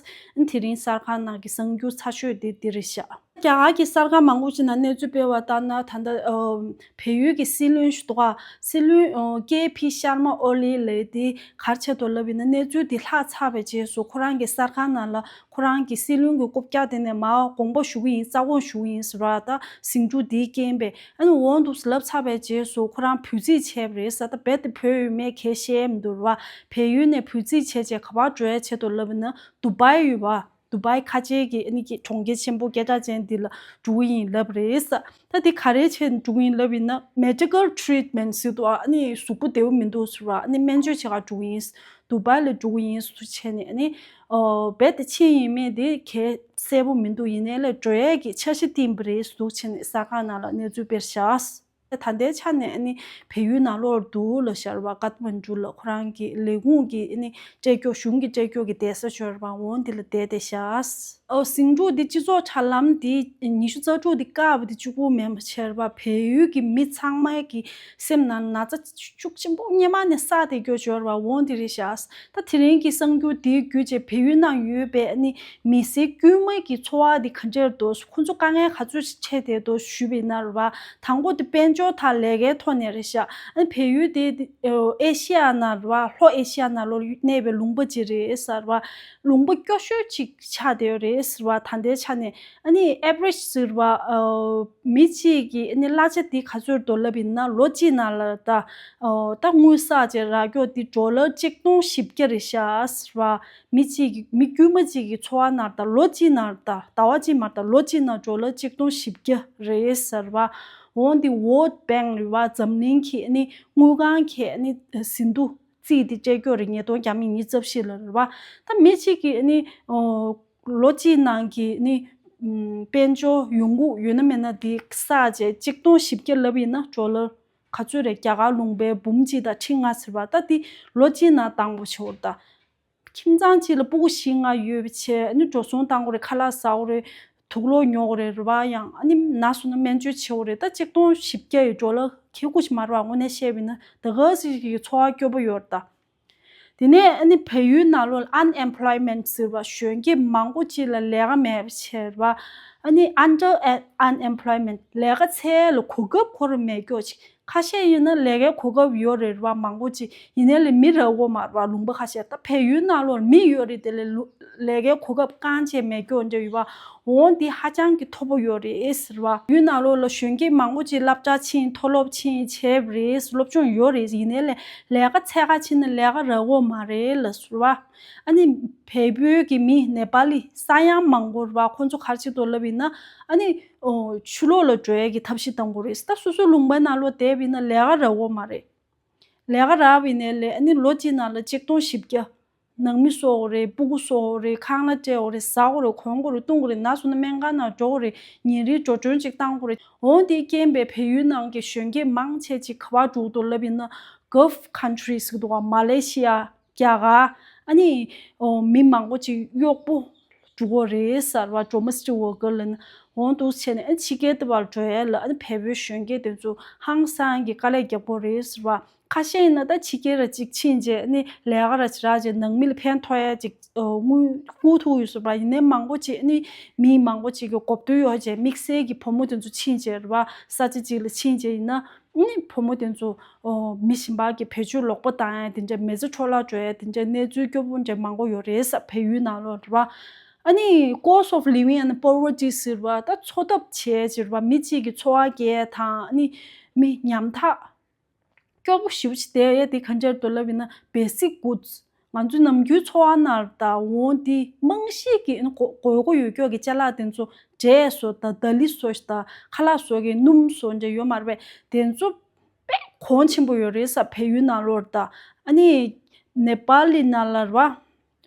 ཨ་དེ་རིང་གསར་ཁང་ནང་གི་གསར་འགྱུར་ཚ་ཤོས་དེ་འདི་རེད་ཤག་རྒྱ་གར་གྱི་གསར་ཁང་མང་པོ་ཅིག་ནང་གནས་ཚུལ་སྤེལ་བ་ལྟར་ན་ད་ལྟ་ཨ་བལ་ཡུལ་གྱི་སྲིད་བློན་ཞིག་འདུག་ག་སྲིད་བློན་ཨ་ཀེ་པི་ཤར་མ་ཨོ་ལི་ལབ་དེ་ག་རེ་བྱས་འདུག་ལབ་ཡིན་ན་གནས་ཚུལ་དེ་ལྷག་ཚར་བའི་རྗེས་སུ་ཁོ་རང་གི་གསར་ཁང་ནང་ལ་ཁོ་རང་གི་སྲིད་བློན་གྱི་རྐུབ་བཀྱག་དེ་ནས་མར་དགོངས་པ་ཞུ་གི་ཡིན། རྩ་དགོངས་ཞུ་གི་ཡིན་ཟེར་བ། ད་ཟིང་འཁྲུག་འདིའི་རྐྱེན་པས། ཨ་ནི་འོང་འདུག་ལབ་ཚར་བའི་རྗེས་སུ་ཁོ་རང་བུ་རྫིས་བྱས་པ་རེད་ཟེར། ད་རྦད་དེ་བུ་ཡོད་མེད་གལ་ཤེས་མི་འདུག་རེད་བ། བལ་ཡུལ་ནས་བུ་རྫིས་བྱས་བྱས་ག་པར་འགྲོ་ཡ་བྱས་འདུག་ལབ་ན་དུ་བའི་ཡོད་བ། དུ་བའི་ཁ་ཆེ་གི་ཨ་ནི་གི་གྲོང་ཁྱེར་ཆེན་པོ་སྐད་གྲགས་ཅན་འདི་ལ་འགྲོ་གི་ཡིན་ལབ་རེད་ཟེར། ད་འདི་ག་རེ་བྱས་འགྲོ་གི་ཡིན་ལབ་ཡིན་ན་medical treatment་ཟེར་འདུག་ཨ་ནི་གཟུགས་པོ་བདེ་པོ་མི་འདུག་ཟེར་བ། ཨ་ནི་སྨན་བཅོས་བྱེད་གར་འགྲོ་གི་ཡིན། དུ་བའི་ལ་འགྲོ་གི་ཡིན་ཟེར་བྱས་ནས་ཨ་ནི། ཨོ། རྦད་དེ་ཕྱིན་ཡིན་མིན་དེ་གལ་གསལ་པོ་མི་འདུག་ཡིན་ནའི་ལས་འགྲོ་ཡས་ཀྱི་འཆར་གཞི་བཏིང་བ་རེད་འདུག་བྱས་ནས་གསར་ཁང་ནང་ལ་གནས་ཚུལ་སྤེལ་བཞག་ད་ལྟའི་ཆ་ནས་ཨ་ནི་བལ་ཡུལ་ནང་ལོགས་འདུག་ལ་ཤར་བ་ཀ་ཐ་མན་གྲུ་ལ་ཁོ་རང་གི་ལས་ཁུངས་ཀྱི་ཨ་ནི་སྤྲད་སྐྱོ་གཞུང་གི་སྤྲད་སྐྱོ་གི་བསྡད་ས་ཤོར་བ་འོང་དེ་ལ་བསྡད་བསྡད་བཞག་ཨོ་ཟིང་འཁྲུག་འདི་སྤྱི་ཚོགས་དྲ་ལམ་འདི་ཉི་ཤུ་རྩ་དྲུག་འདི་བཀག་པ་འདི་གཅིག་པུ་མིན་པ་བྱས་རེད་པ། བལ་ཡུལ་གྱི་མི་ཚང་མའི་གི་སེམས་ནང་ན་ཚ་ཤུགས་ཆེན་པོ་སྔོན་མ་ནས་བསགས་བསྡད་རྒྱུ་ཡོད་རེད་པ། འོ་འདི་རེད་ཤག་ད་དེ་རིང་གི་གསར་འགྱུར་འདིའི་བརྒྱུད་བྱས་བལ་ཡུལ་ནང་ཡོད་པའི་ཨ་ནི་མི་སེར་དཀྱུས་མ་གི་འཚོ་བ་འདི་ག་འདྲས་འདུག་ཁོ་ཚོ་དཀའ་ངལ་ག་ཚོད་ཅིག་འཕྲད་བསྡད་འདུག་ཞུས་པ་ཡིན་ན་རེད་པ། དང་པོ་དེ་དཔལ་འབྱོར་དང་ལས་ཀའི་ཐོག་ནས་རེད་ཤག་ཨ་ནི་བལ་ཡུལ་དེ་ཨེ་ཤི་ཡ་ནང་རེད་པ། ལྷོ་ཨེ་ཤི་ཡ་ནང་ལོགས་གནས་པའི་ལུང་པ་ཅིག་རེད་ཟེར་བ། ལུང་པ་སྐྱོ་ཤོས་ཅིག་ཆགས་བསྡད་ཡོད་རེད་ཟེར་བ། ད་ལྟའི་ཆ་ནས་ཨ་ནི་average་ཟེར་བ་ཨ་མི་གཅིག་གི་ཨ་ནི་གླ་ཆ་དེ་ག་ཚོད་འདུག་ལབ་ཡིན་ན། ལོ་གཅིག་ནང་ལ་ད་ཨ་ད་དངུལ་བསགས་བྱས་རག་རྒྱུ་དེ་ཌོ་ལར་གཅིག་སྟོང་བཞི་བརྒྱ་རེད་ཤག་ཟེར་བ། མི་གཅིག་གི་མི་དཀྱུས་མ་གཅིག་གི་འཚོ་བ་ནང་ད་ལོ་གཅིག་ནང་ད་ཟླ་བ་གཅིག་མ་ད་ལོ་གཅིག་ནང་ཌོ་ལར་གཅིག་སྟོང་བཞི་བརྒྱ་རེད་ཟེར་བ། འོ་འདི་World Bank་རེད་བ། འཛམ་གླིང་གི་ཨ་ནི་དངུལ་ཁང་གི་ཨ་ནི་ཟིན་ཐོ་རྩིས་དེ་སྤྲད་རྒྱུ་རེད། ཉིས་སྟོང་ཉི་ཤུ་རྩ་བཞི་ལ་རེད་བ། ད་མི་གཅིག་གིས་ཨ་ནི་ཨོ་ལོ་གཅིག་ནང་གི་ཨ་ནི་ཨམ་དཔལ་འབྱོར་ཡོང་སྒོ་ཡོད་ན་མེད་ན་དེ་བསགས་བྱས་གཅིག་སྟོང་བཞི་བརྒྱ་ལབ་ཡིན་ན་ཌོ་ལར་ག་ཚོད་རེད། རྒྱ་གར་ལུང་པའི་འབུམ་གཅིག་དང་ཁྲི་ལྔ་ཟེར་བ། ད་དེ་ལོ་གཅིག་ནང་བཏང་པོ་ཆོག་ད། ཁྱིམ་ཚང་གཅིག་ལ་སྤུ་གུ་བཞི་ལྔ་ཡོད་པ་བྱས། ཨ་ནི་འགྲོ་སོང་བཏང་དགོས་རེད། ཁ་ལག་ཟ་དགོས་རེད། དུག་ལོག་ཉོ་དགོས་རེད། རེད་བ། ཡང་ཨ་ནི་ན་སོང་ན་སྨན་བཅོས་བྱེད་དགོས་རེད། ད་གཅིག་སྟོང་བཞི་བརྒྱ་ཡི་ཌོ་ལར་ཁེ་གུ་ཞིག་མ་རེད་བ། དངོས་གནས་བཤད་པ་ཡིན་ན་ད་ག་ཟིག་གི་འཚོ་བ་སྐྱོ་པོ་ཡོད་རེད་ད། དེ་ནས་ཨ་ནི་བལ་ཡུལ་ནང་ལོགས་ལ་unemployment་ཟེར་བ། གཞོན་སྐྱེས་མང་པོ་ཅིག་ལ་ལས་ཀ་མེད་པ་བྱས་རེད་བ། ཨ་ནི་under unemployment་ལས་ཀ་འཚོལ་ལ་གོ་སྐབས་ཁོ་རང་མེད་སྐྱོ་ཅིག་ཁ་ཤས་ཡིན་ན་ལས་ཀའི་གོ་སྐབས་ཡོད་རེད་རེད་བ། མང་པོ་ཅིག་ཡིན་ནའི་ལས་མི་རག་གོ་མ་རེད་བ། ལུང་པ་ཁ་ཤས་ད་བལ་ཡུལ་ནང་ལོགས་ལ་མི་ཡོད་རེད། དེ་ལས་ལུ་ལས་ཀའི་གོ་སྐབས་རྐང་བྱས་མེད་སྐྱོ་འདྲ་ཡོད་བ། འོ་འདི་ཧ་ཅང་གི་མཐོ་པོ་ཡོད་རེད་ཟེར་བ། ཡུལ་ནང་ལོགས་ལ་གཞོན་སྐྱེས་མང་པོ་ཅིག་སློབ་གྲྭ་ཕྱིན། མཐོ་སློབ་ཕྱིན་བྱས་པ་རེད། སློབ་སྦྱོང་ཡོད་རེད། ཡིན་ནའི་ལས་ལས་ཀ་འཚོལ་ག་ཕྱིན་ན་ལས་ཀ་རག་གོ་མ་རེད་ལ་ཟེར་བ། ཨ་ནི་བལ་པོའི་གི་མི་ནེ་པ་ལི་ས་ཡ་མང་པོ་རེད་བ། ཁོང་ཚོ་ག་རེ་བྱེད་འདུག་ལབ་ཡིན་ན་ཨ་ནི་ཨོ་ཕྱི་ལོགས་ལ་འགྲོ་ཡས་ཀྱི་ཐབས་ཤེས་གཏོང་དགོས་རེད། ད་སོ་སོའི་ལུང་པའི་ནང་ལོགས་བསྡད་པ་ཡིན་ན་ལས་ཀ་རག་གོ་མ་རེད། ལས་ཀ་རག་པ་ཡིན་ནའི་ལས་ཨ་ནི་ལོ་གཅིག་ནང་ལ་གཅིག་སྟོང་བཞི་བརྒྱ། ནང་མི་གསོ་དགོས་རེད། སྤུ་གུ་གསོ་དགོས་རེད། ཁང་གླ་སྤྲད་དགོས་རེད། ཟ་དགོས་རེད། གོན་དགོས་རེད། བཏུང་དགོས་རེད། ན་སོང་ན་སྨན་ཁང་ནང་འགྲོ་དགོས་རེད། ཉིན་རེའི་འགྲོ་གྲོན་ཅིག་བཏང་དགོས་རེད། འོ་འདི་རྐྱེན་པས་བལ་ཡུལ་ནང་གི་གཞོན་སྐྱེས་མང་ཆེ་ཅིག་ག་པར་འགྲོ་གི་འདུག་ལབ་ཡིན་ན་Gulf countries་ཟེར་གི་འདུག་ག་མ་ལེ་ཤི་ཡ། རྒྱ་གར། ཨ་ནི་ཨོ་མི་མང་པོ་ཅིག་གཡོག་པོ་འགྲོ་གི་རེད་ཟེར་བ། Domestic worker་ལབ་ན། འོ་འདུག་བྱས་ནས་ཨ་ཕྱི་རྒྱལ་དུ་བར་འགྲོ་ཡས་ལ་ཨ་ནི་བལ་པོའི་གཞོན་སྐྱེས་དེ་ཚོ་ཧང་སང་གི་དཀའ་ལས་རྒྱག་གི་རེད་ཟེར་བ། ཁ་ཤས་ཡིན་ན་ད་ཕྱི་རྒྱལ་ར་ཅིག་ཕྱིན་བྱས་ཨ་ནི་ལས་ཀ་ར་ཅིག་རག་བྱས་ནང་མི་ལ་ཕན་ཐོགས་ཡས་ཅིག་ཨོ་དངུལ་བསྐུར་ཐུབ་ཡོད་ཟེར་བ། ཡིན་ནའི་མང་པོ་ཅིག་ཨ་ནི་མི་མང་པོ་ཅིག་གི་གོ་བསྡུར་ཡོད་བྱས་དམིགས་བསལ་གྱི་བུ་མོ་དེ་ཚོ་ཕྱིན་བྱས་རེད་བ། ས་ཆ་ཅིག་ལ་ཕྱིན་བྱས་ཡིན་ན། ཨ་ནི་བུ་མོ་དེ་ཚོ་ཨོ་མི་གཞན་པ་གི་བེད་སྤྱོད་ལོག་པ་བཏང་ཡ་དེ་འདྲ། མི་ཚེ་འཕྲོ་བརླག་འགྲོ་ཡ་དེ་འདྲ། གནས་ཚུལ་སྐྱོ་པོ་འདྲ་མང་པོ་ཡོད་རེད་ས། བལ་ཡུལ་ནང་ལོགས་རེད་བ། ཨ་ནི་cost of living and poverty་ཟེར་བ། ད་འཚོ་ཐབས་བྱས་ཟེར་བ། མི་གཅིག་གི་འཚོ་བ་སྐྱེལ་དང་ཨ་ནི་མི་ཉམ་ཐག་སྐྱོ་པོ་ཞེ་པོ་ཅིག་བསྡད་ཡ་དེ་ག་འདྲ་འདུག་ལབ་ཡིན་ན་basic goods། ང་ཚོའི་ནམ་རྒྱུན་འཚོ་བ་ནང་ད་འོང་དེ་རྨང་གཞི་གི་དགོས་མཁོ་ཡོད་ཀྱོག་གི་ཅ་ལག་དེ་ཚོ། འབྲས་བཟོ་དང་ད་ལི་བཟོ་ཞིག་དང་ཁ་ལག་བཟོ་གི་སྣུམ་བཟོ་འདྲ་ཡོད་མ་རེད་པས། དེ་ཚོ་དཔེ་གོང་ཆེན་པོ་ཡོད་རེད་ས། བལ་ཡུལ་ནང་ལོགས་ད། ཨ་ནི་ནེ་པ་ལི་ནང་ལ་རེད་བ།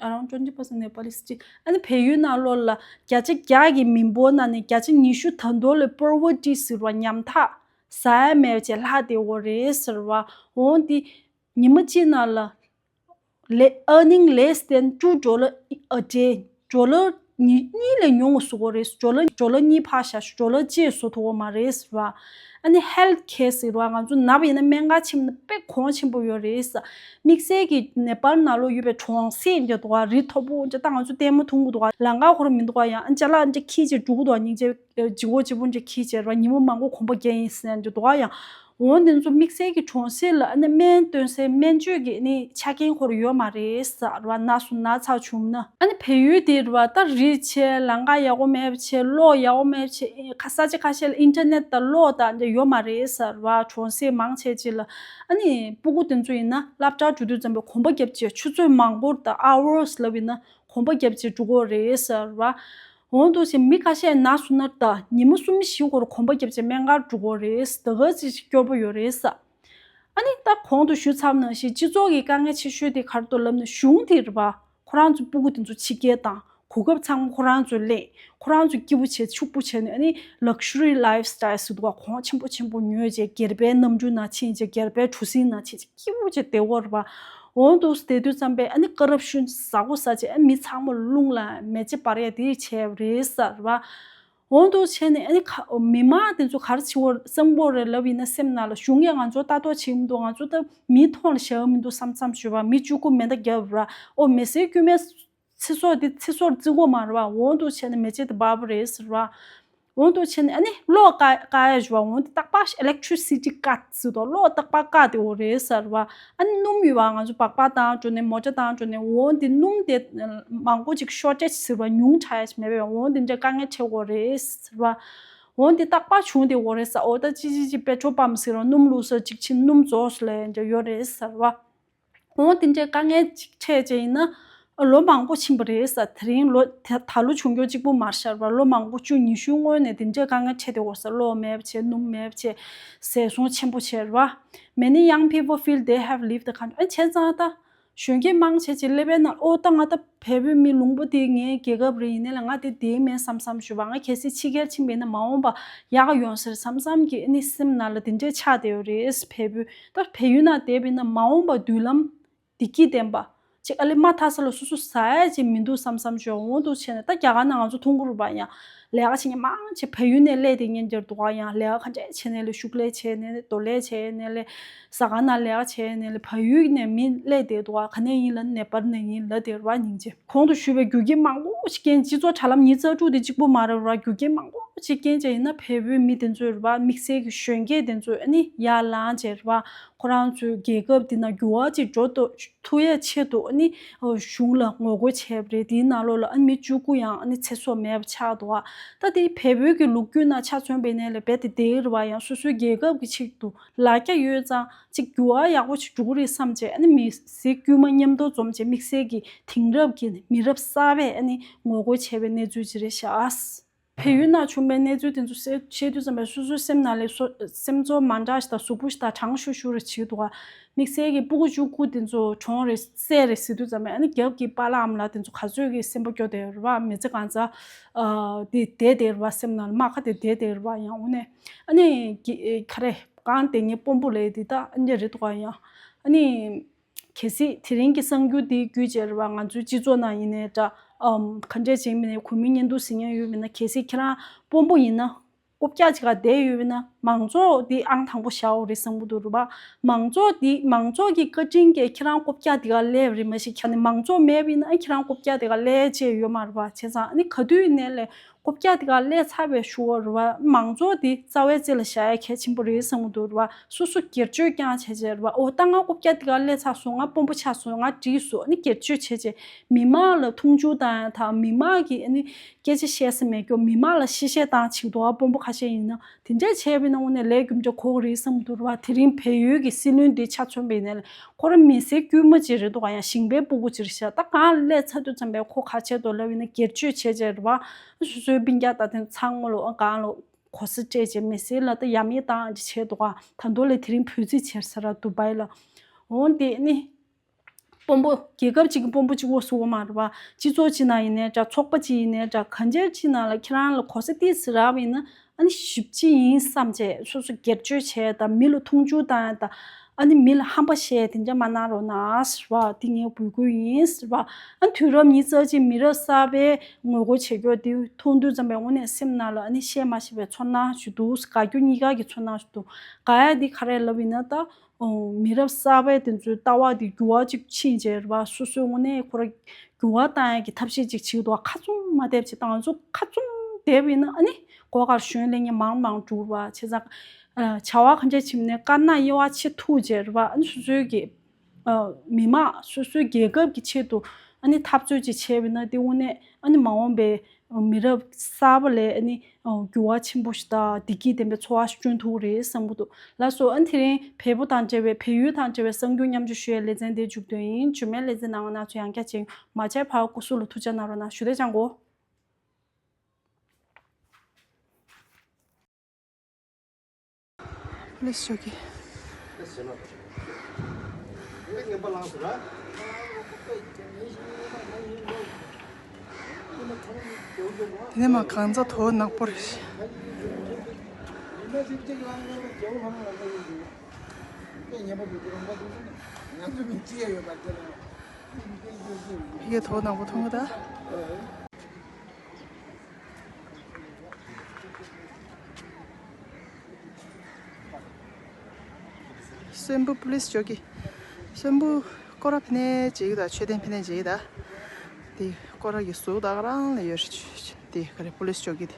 Around twenty percent Nepalese་ཅིག་ཨ་ནི་བལ་ཡུལ་ནང་ལོགས་ལ་བརྒྱ་ཆ་བརྒྱ་གི་མི་འབོར་ནང་ནས་བརྒྱ་ཆ་ཉི་ཤུ་ད་དུང་ལ་poverty་ཟེར་བ། ཉམ་ཐག་ཟ་ཡ་མེད་པ་བྱས་ལྷག་བསྡད་ཡོད་རེད་ཟེར་བ། འོང་དེ་ཉི་མ་གཅིག་ནང་ལ་le- earning less than two dollar a day། ཌོ་ལར་གཉིས་གཉིས་ལས་ཉུང་བ་བཟོ་གི་རེད། ཌོ་ལར་ཌོ་ལར་གཉིས་ཕར་བཞག་ཌོ་ལར་གཅིག་བཟོ་ཐུབ་ཀྱི་མ་རེད་ཟེར་བ། ཨ་ནི་health care་ཟེར་བ། ང་ཚོ་ན་བ་ཡིན་ན་སྨན་ཁང་ཕྱིན་ན་དཔེ་གོང་ཆེན་པོ་ཡོད་རེད་ཟེར། དམིགས་བསལ་གྱི་ནེ་པཱལ་ནང་ལོགས་ཡོད་པའི་གྲོང་གསེབ་འདྲ་འདུག་ག་རི་མཐོ་པོ་འདྲ། ད་ང་ཚོ་ལྟད་མོ་མཐོང་གི་འདུག་ག་ལམ་ཁ་ཁོ་རང་མི་འདུག་ག་ཡང་ཅ་ལག་འདྲ་འཁྱེར་བྱས་འགྲོ་གི་འདུག་ག་སྙིང་རྗེ། ལྗིད་ཁོག་ལྗིད་པོ་འདྲ་འཁྱེར་བྱས་ར། ཉིན་མོ་མང་པོ་གོམ་པ་རྒྱག་ཡིན་ཟེར་ནས་འདུག་ག་ཡང་། འོ་འདི་ཚོ་དམིགས་བསལ་གྱི་གྲོང་གསེབ་ལ་ཨ་ནི་སྨན་སྟོན་སའི་སྨན་བཅོས་ཀྱི་ཨ་ནི་ཆ་རྐྱེན་ཁོ་རང་ཡོད་མ་རེད་ཟེར་བ། ན་སོང་ན་ཚ་བྱུང་ན་ཨ་ནི་བལ་ཡུལ་དེ་རེད་བ། ད་རི་ཆེ། ལམ་ཁ་ཡག་པོ་མེད་པ་བྱས། གློག་ཡག་པོ་མེད་པ་བྱས། ཁ་ས་ཆ་ཁ་ཤས་ལ་ཨིན་ཊར་ནེཊ་དང་གློག་དང་འདྲ་ཡོད་མ་རེད་ཟེར་བ། གྲོང་གསེབ་མང་ཆེ་ཅིག་ལ་ཨ་ནི་སྤུ་གུ་དེ་ཚོ་ཡིན་ན་སློབ་གྲྭ་འགྲོ་དུས་ཙམ་པའི་གོམ་པ་རྒྱབ་བྱས་ཆུ་ཚོད་མང་པོར་དང་hours་ལབ་ཡིན་ན། གོམ་པ་རྒྱབ་བྱས་འགྲོ་གི་རེད་ཟེར་བ། འོ་འདུག་སེ་མི་ཁ་ཤས་ན་སོང་ན་ད་ཉི་མ་གསུམ་བཞི་འགོར་གོམ་པ་རྒྱབ་བྱས་སྨན་ཁང་འགྲོ་གི་རེད་ཟེར། ད་ག་ཚོད་ཅིག་སྐྱོ་པོ་ཡོད་རེད་ཟེར། ཨ་ནི་ད་གོང་དུ་ཞུས་ཚར་བ་ནང་བཞིན་སྤྱི་ཚོགས་ཀྱི་དཀའ་ངལ་ཆེ་ཤོས་དེ་ག་རེ་འདུག་ལབ་ན་གཞུང་དེ་རེད་བ། ཁོ་རང་ཚོའི་སྤུ་གུ་དེ་ཚོ་ཕྱི་རྒྱལ་བཏང་། གོ་སྐབས་ཚང་མ་ཁོ་རང་ཚོས་ལེན། ཁོ་རང་ཚོ་སྐྱིད་པོ་བྱས་ཕྱུག་པོ་བྱས་ནས་ཨ་ནི་luxury lifestyle་ཟེར་འདུག་ག་གོང་ཆེན་པོ་ཆེན་པོ་ཉོས་བྱས་སྒེར་པའི་གནམ་གྲུ་ནང་ཕྱིན་བྱས་སྒེར་པའི་གྲུ་གཟིངས་ནང་ཕྱིན་བྱས་སྐྱིད་པོ་བྱས་བསྡད་ཡོད་རེད་བ། འོང་དུ་བསྡད་དུས་ཙམ་པས་ཨ་ནི་ཀ་རབ་ཤུན་ཟ་གོ་ཟ་བྱས་ཨ་མི་ཚང་མ་རླུང་ལ་མེ་ལྕེ་འབར་ཡ་དེ་བྱས་པ་རེད་ཟེར་བ། འོང་དུ་བྱས་ནས་ཨ་ནི་ཁ་མི་མང་དེ་ཚོ་ག་རེ་བྱེད་དགོས་བསམ་དགོས་རེད་ལབ་ཡིན་ན་སེམས་ནང་ལ་གཞུང་གིས་ང་ཚོ་ལྟ་རྟོག་བྱེད་མི་འདུག་ང་ཚོ་ད་མིའི་ཐོག་ལ་བཞག་མི་འདུག་བསམ་བསམ་ཞུས་པ་མི་བཅུ་དགུ་མེ་མདའ་བརྒྱབ་ར་ཨོ་མི་སེར་དཀྱུས་མའི་ཚེ་སྲོག་འདི་ཚེ་སྲོག་བརྩི་དགོས་མ་རེད་བ། འོང་དུ་བྱས་ནས་མེ་ལྕེ་དེ་འབར་བ་རེད་ཟེར་བ། འོང་དུ་བྱས་ནས་ཨ་ནི་གློག་བཀག་བཀག་ཡ་ཞུ་བ་འོང་དེ་རྟག་པར་electricity cut་ཟེར་དོ་གློག་རྟག་པར་བཀག་དེ་འོ་རེད་ཟེར་བ། ཨ་ནི་སྣུམ་ཡོད་བ་ང་ཚོ་སྦག་སྦག་བཏང་འགྲོ་ནས་མོ་ཊ་བཏང་འགྲོ་ནས་འོང་དེ་སྣུམ་དེ་མང་པོ་ཅིག་shortage་ཟེར་བ་ཉུང་དྲགས་ཡ་ཞིག་མེད་པས་འོང་དེ་འདྲ་དཀའ་ངལ་འཕྲད་འོ་རེད་ཟེར་བ། འོང་དེ་རྟག་པར་བྱུང་དེ་འོ་རེད་ཟེར་འོ་ད་ཅི་ཅི་ཅི་petrol pump་ཟེར་བ་སྣུམ་བླུགས་ས་ཅིག་ཕྱིན་སྣུམ་རྫོགས་སོང་ལས་འདྲ་ཡོད་རེད་ཟེར་བ། འོ་དེ་འདྲའི་དཀའ་ངལ་ཅིག་འཕྲད་བྱས་ཡིན་ན་ལོ་མང་པོ་ཕྱིན་པ་རེད་ཟེར། དེ་རིང་ལོ་ད་ད་ལོ་བྱུང་རྒྱུ་གཅིག་པུ་མ་རེད་ཤག་ར་བ། ལོ་མང་པོ་བཅུ་ཉི་ཤུའི་སྔོན་ནས་དེ་འདྲའི་དཀའ་ངལ་འཕྲད་དེ་འོ་ཟེར། གློག་མེད་པ་བྱས་སྣུམ་མེད་པ་བྱས་ཟད་སོང་ཆེན་པོ་བྱས་ར་བ། Many young people feel they have lived the country. ཨ་བྱས་ཙང་ད་གཞོན་སྐྱེས་མང་ཆེ་ཅིག་ཀླད་པའི་ནང་ཨོ་ད་ང་ད་བལ་པོའི་མི་ལུང་པ་དེ་ངའི་རྒྱལ་ཁབ་རེད་ཡིན་ནའི་ལ་ང་དེ་བསྡད་མེད་བསམ་བསམ་ཞུ་བ། ང་གལ་སྲིད་ཕྱི་རྒྱལ་ཕྱིན་པ་ཡིན་ན་མ་འོངས་པ་ཡག་ཡོང་ཟེར་བསམ་བསམ་གྱི་ཨ་ནི་སེམས་ནང་ལ་དེ་འདྲའི་ཆགས་བསྡད་ཡོད་རེད། བལ་པོའི་ད་བལ་ཡུལ་ནང་བསྡད་པ་ཡིན་ན་མ་འོངས་པ་མདུན་ལམ་བདེ་སྐྱིད་ལྡན་པ་ཅིག་ཨ་ལེ་མ་མཐའ་ས་ལ་སོ་སོ་ཟ་ཡ་ཅིག་མི་འདུག་བསམ་བསམ་ཞོག་འོང་འདུག་བྱས་ནས་ད་རྒྱ་གར་ནང་ང་ཚོ་མཐོང་གི་རེད་པ། ཡང་ལས་ཀ་བྱེད་མཁན་མང་ཆེ་བལ་ཡུལ་ནས་སླེབས་བསྡད་མཁན་དེ་འདུག་ག་ཡང་ལས་ཀ་ག་འདྲས་བྱས་ནས་ལས་ཤུགས་ལས་བྱས་ནས་རྡོ་ལས་བྱས་ནས་ལས་ཟ་ཁང་ནང་ལས་ཀ་བྱས་ནས་ལས་བལ་ཡུལ་ནས་མི་སླེབས་བསྡད་འདུག་ག་ག་ནས་ཡིན་ལབ་ནས་པར་ནས་ཡིན་ལབ་བསྡད་རེད་པ་སྙིང་རྗེ། གོང་དུ་ཞུས་པའི་རྒྱུ་རྐྱེན་མང་པོ་ཞིག་རྐྱེན་སྤྱི་ཚོགས་དྲ་ལམ་ཉིས་རྩ་དྲུག་དེ་གཅིག་པུ་མ་རེད་ར། རྒྱུ་རྐྱེན་མང་པོ་ཞིག་རྐྱེན་བྱས་ཡིན་ན་བལ་པོའི་མི་དེ་ཚོས་རེད་པ་དམིགས་བསལ་གྱི་གཞོན་སྐྱེས་དེ་ཚོས་ཨ་ནི་ཡར་ལངས་བྱས་རེད་པ་ཁོ་རང་ཚོའི་རྒྱལ་ཁབ་དེ་ནང་འགྱུར་བ་ཅིག་འགྲོ་ཐུབ་ཐུབ་ཡས་ཆེད་དུ་ཨ་ནི་གཞུང་ལ་ངོ་རྒོལ་བྱས་པ་རེད། དེའི་ནང་ལོགས་ལ་ཨ་ནི་མི་བཅུ་དགུ་ཡང་ཨ་ནི་ཚེ་སྲོག་མེད་པ་ཆགས་འདུག་ག་ད་དེ་བལ་པོའི་གི་ལོ་རྒྱུས་ནང་ཆ་མཚོན་པ་ཡིན་ན་ལས་རྦད་དེ་དེ་རེད་པ། ཡང་སོ་སོའི་རྒྱལ་ཁབ་ཀྱི་ཆེད་དུ་ལ་རྒྱ་ཡོད་ཙང་ཅིག་འགྱུར་བ་ཡག་པོ་ཞིག་འགྲོ་གི་རེད་བསམ་བྱས་ཨ་ནི་མི་སེར་དཀྱུས་མ་མཉམ་དུ་འཛོམས་བྱས་དམིགས་བསལ་གྱི་དེང་རབས་ཀྱི་མི་རབས་གསར་པས་ཨ་ནི་ངོ་རྒོལ་བྱས་པའི་གནས་ཚུལ་ཅིག་རེད་ཤག་བལ་ཡུལ་ནང་བྱུང་བའི་གནས་ཚུལ་དེ་ཚོ་བཤད་བཤད་དུས་ཙམ་པ་སོ་སོའི་སེམས་ནང་ལས་སོ་སེམས་ཚོར་མ་འདྲ་ཞིག་དང་གཟུགས་པོ་ཞིག་དང་གྲང་ཤུར་ཤུར་རེ་བྱེད་འདུག་ག་དམིགས་བསལ་གྱི་སྤུ་གུ་བཅུ་དགུ་དེ་ཚོ་གྲོངས་རེད་བསད་རེད་ཟེར་དུས་ཙམ་པ་ཨ་ནི་རྒྱབ་ཀྱི་པཱ་ལགས་ཨ་མ་ལགས་དེ་ཚོ་ག་ཚོད་ཀྱི་སེམས་པ་སྐྱོ་བསྡད་ཡོད་རེད་པ། མི་ཚེ་གང་ཚ་དེ་བསྡད་བསྡད་རེད་པ། སེམས་ནང་ལ་རྨ་ཁ་དེ་བསྡད་བསྡད་རེད་པ། ཡང་འོ་ནས་ཨ་ནི་ག་རེ་གང་བསྡད་མཁན་དཔོན་པོ་ལས་དེ་ད་ཨ་འདྲ་རེད་འདུག་ག་ཡང་ཨ་ནི། གལ་སྲིད་དེ་རིང་གི་གསར་འགྱུར་འདི་བརྒྱུད་བྱས་རེད་བ། ང་ཚོའི་སྤྱི་ཚོགས་ནང་ཡིན་ནའི་འདྲ། ཨམ་ག་འདྲས་བྱས་མིན་ནའི་གུས་མོའི་བརྙན་ཐུང་གཟིགས་མཁན་ཡོད་མིན་ན། གལ་སྲིད་ཁྱེད་རང་དཔོན་པོ་ཡིན་ན་རྐུབ་བཀྱག་ཅིག་ག་བསྡད་ཡོད་མིན་ན། མང་ཚོགས་འདི་ཨང་དང་པོ་བཞག་འོ་རེད་བསམ་གྱི་འདུག་རེད་བ། མང་ཚོགས་འདི་མང་ཚོགས་ཀྱི་བཀའ་དྲིན་གྱིས་ཁྱེད་རང་རྐུབ་བཀྱག་འདི་ག་སླེབས་རེད། མ་གཞི་ཁྱེད་ནི་མང་ཚོགས་མེད་པ་ཡིན་ན་ཁྱེད་རང་རྐུབ་བཀྱག་འདི་ག་སླེབས་བྱས་ཡོད་མ་རེད་བ། བྱས་ཙང་ཨ་ནི་ག་དུས་ཡིན་ནའི་ལས། རྐུབ་བཀྱག་དེ་ག་སླེབས་ཚར་བའི་ཤུལ་བ་རེད་བ། མང་ཚོགས་དེ་རྩ་བའི་རྩེ་ལ་བཞག་ཡ་གལ་ཆེན་པོ་རེད་བསམ་གྱི་འདུག་རེད་བ། སོ་སོ་སྒེར་གཅོད་རྐྱང་བྱས་བྱས་རེད་བ། འོ་ད་ང་རྐུབ་བཀྱག་དེ་ག་སླེབས་ཚར་སོང་། ང་དཔོན་པོ་ཆགས་སོང་། ང་འགྲིག་སོང་། ཨ་ནི་སྒེར་གཅོད་བྱས་བྱས་མི་མང་ལ་མཐོང་ཆུང་བཏང་ཡ་དང་མི་མང་གིས་ཨ་ནི་སྐད་ཆ་བཤད་ས་མེད་སྐྱོ། མི་མང་ལ་གཤེ་གཤེ་བཏང་བྱེད་འདུག་ཨ། དཔོན་པོ་ཁ་ཤས་ཡིན་ན་དེ་འདྲས་བྱས་པ་ཡིན་ན་དངོས་གནས་ལས་རྒྱུ་འབྲས་འཁོར་གྱི་རེད་བསམ་གྱི་འདུག་རེད་བ། དེ་རིང་བལ་ཡུལ་གྱི་སྲིད་བློན་འདི་ཆ་མཚོན་པ་ཡིན་ནའི་ཁོ་རང་མི་སེར་དཀྱུས་མ་ཅིག་རེད་འདུག་ག་ཡང་ཞིང་པའི་སྤུ་གུ་ཅིག་རེད་ཤག་ད་གང་སླེབས་ཚར་དུས་ཙམ་པས་ཁོ་ག་བྱས་འདུག་ལབ་ཡིན་ན་སྒེར་གཅོད་བྱས་བྱས་རེད་བ། སོ་སོའི་སྤུན་ཀྱག་ད་ཐེངས་ཚང་མ་ལོ་གང་ལོ་གོ་ས་སྤྲད་བྱས་མི་སེར་ལ་ད་ཡ་མེད་བཏང་ཅིག་བྱས་འདུག་ག་ད་མདོ་ལས་དེ་རིང་བོད་རྩིས་བྱས་ས་ར་དུ་བའི་ལ། འོན་ཏེ་ནི་དཔོན་པོ་རྒྱལ་ཁབ་ཅིག་གི་དཔོན་པོ་གཅིག་པོ་སུ་བ་མ་རེད་བ། སྤྱི་ཚོགས་ཅིག་ནང་ཡིན་ནའི་འདྲ། ཚོགས་པ་ཅིག་ཡིན་ནའི་འདྲ། གང་ཅིའི་ནང་ལ་ཁྱེད་རང་ལ་གོ་ས་ཏོག་ཙམ་རག་པ་ཡིན་ན། ཨ་ནི་ཞིབ་ཅིག་ཡིན་བསམ་བྱས་སོ་སོ་སྒེར་གཅོད་བྱས་དང་མི་ལ་མཐོང་ཆུང་བཏང་ཡ་དང་། ཨ་ནི་མི་ལ་ཧམ་པ་བཤད་དེ་འདྲ་མ་གནང་རོགས་གནང་ཟེར་བ། དེ་ངའི་འབོད་སྐུལ་ཡིན་ཟེར་བ། ཨ་ནི་དུས་རབས་ཉི་ཤུ་རྩ་གཅིག་མི་རབས་གསར་པའི་ངོ་རྒོལ་བྱེད་རྒྱུ་དེ་མཐོང་དུས་ཙམ་པའི་དངོས་གནས་སེམས་ནང་ལ་ཨ་ནི་བཤད་མ་ཤེས་པའི་ཚོར་སྣང་ཞིག་འདུག་དགའ་སྐྱོ་གཉིས་ཀ་གི་ཚོར་སྣང་ཞིག་འདུག་དགའ་ཡ་དེ་ག་རེ་ལབ་ཡིན་ན་ད། མི་རབས་གསར་པའི་དེ་ཚོའི་ལྟ་བ་དེ་འགྱུར་བ་ཅིག་ཕྱིན་བྱས་རེད་བ། སོ་སོའི་ངོས་ནས་ཁོ་ར་འགྱུར་བ་བཏང་ཡ་གི་ཐབས་ཤེས་ཅིག་བྱེད་ཀྱི་འདུག་ཁ་བཙུམ་མ་བསྡད་བྱས་ད་ང་ཚོ་ཁ་བཙུམ་བསྡད་པ་ཡིན་ན་ཨ་ནི་སྒོ་ཁར་ཞོན་ལེན་མཁན་མང་མང་འགྲོ་རེད་བ། བྱས་ཙང་བྱ་བ་ག་འདྲ་བྱེད་མིན་ནས་དཀར་ནག་དབྱེ་བ་ཕྱེ་ཐུབ་བྱས་རེད་བ། ཨ་ནི་སོ་སོའི་གི་མི་མང་སོ་སོའི་རྒྱལ་ཁབ་ཀྱི་ཆེད་དུ་ཨ་ནི་འཐབ་རྩོད་ཅིག་བྱས་པ་ཡིན་ན་དེ་དངོས་གནས་ཨ་ནི་མ་འོངས་པའི་མི་རབས་གསར་པ་ལ་ཨ་ནི་འགྱུར་བ་ཆེན་པོ་ཞིག་དང་བདེ་སྐྱིད་ལྡན་པའི་འཚོ་བ་ཞིག་སྐྱོན་ཐུབ་རེད་བསམ་གྱི་འདུག་ལགས་སོ། ཨ་ནི་དེ་རིང་བལ་པོ་དང་འབྲེལ་བའི་བལ་ཡུལ་དང་འབྲེལ་བའི་གསར་འགྱུར་མཉམ་སྤྱོད་ཞུ་ཡའི་ལེ་ཚན་དེ་མཇུག་སྡོམ་ཡིན། རྗེས་མའི་ལེ་ཚན་ནང་ང་ཚོ་ཡང་བསྐྱར་མཇལ་ཡོང་། མ་མཇལ་བར་སྐུ་གཟུགས་ལ་ཐུགས་ཅག་གནང་རོགས་གནང་ཞུ། བདེ་ལེགས་བྱང་གོ། ལེགས་ཤོག་གི། དེ་ནས་མ་གང་ཚ་དོ་ནག་པོ་རེད། ཕ་གིའི་དོ་ནག་པོ་མཐོང་གི་ད། གསོན་པོ་པུ་ལིས་འཇོག་གི། གསོན་པོ་སྐོར་ར་ཕི་ནས་བྱེད་ཀྱི་ད། མཆོད་རྟེན་ཕི་ནས་བྱེད་ཀྱི་ད། དེ་སྐོར་ར་གི་ཟུག་ད་ག་རང་ལ་ཡོད་རེད། དེ་ག་རེ་པུ་ལིས་འཇོག་གི་དེ།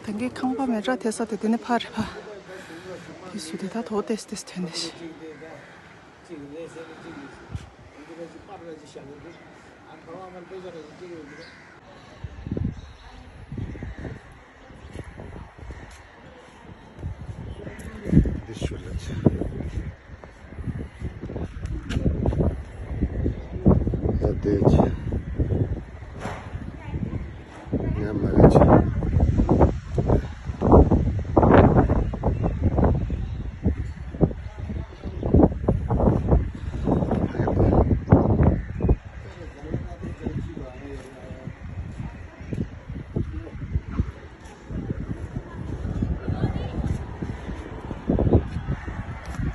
ད་གིན་ཁང་པ་མེ་དྲག་ཐེ་ས་དེ་དེ་ནས་ཕར་རེད་པ། དེ་སུ་དེ་ད་དོ་ཏེས་ཏེས་ཐོན་ནས། འདི་ཞུ་ལ་ཆ། ད་དེ་ཆ། ང་མ་རེད་ཆ།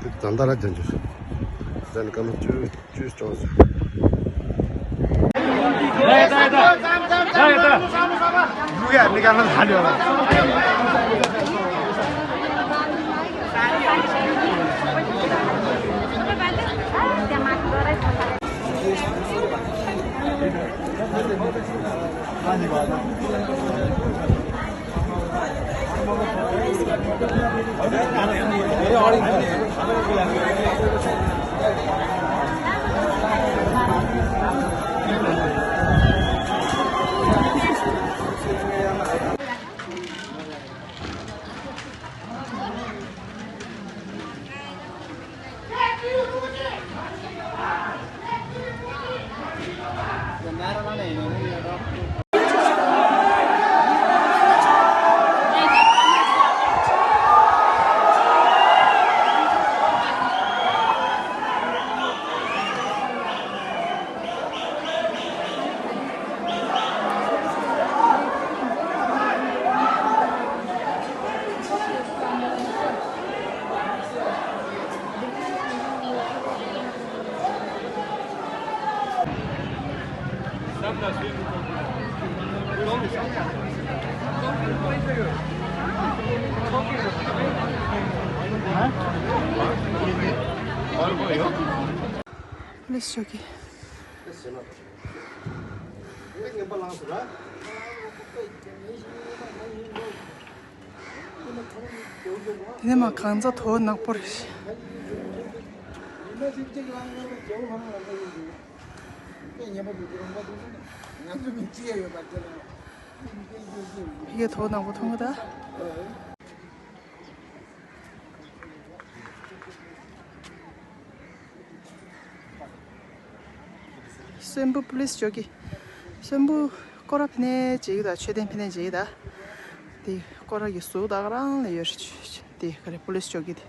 དེ་ད་ལྟ་ར་ཅན་བྱོས། ཟན་སྐར་མ་བཅུ་བཅུ་ཅོག་ཟེར། ལས་ཤོག་གི། དེ་ནས་མ་གང་ཚ་དོ་ནག་པོ་རེད། ཕ་གིའི་དོ་ནག་པོ་མཐོང་གི་ད། གསོན་པོ་པུ་ལིས་འཇོག་གི། གསོན་པོ་སྐོར་ར་ཕི་ནས་བྱེད་ཀྱི་ད། མཆོད་རྟེན་ཕི་ནས་བྱེད་ཀྱི་ད། དེ་སྐོར་ར་གི་ཟུག་ད་ག་རང་ལ་ཡོད་རེད། དེ་ག་རེ་པུ་ལིས་འཇོག་གི་དེ།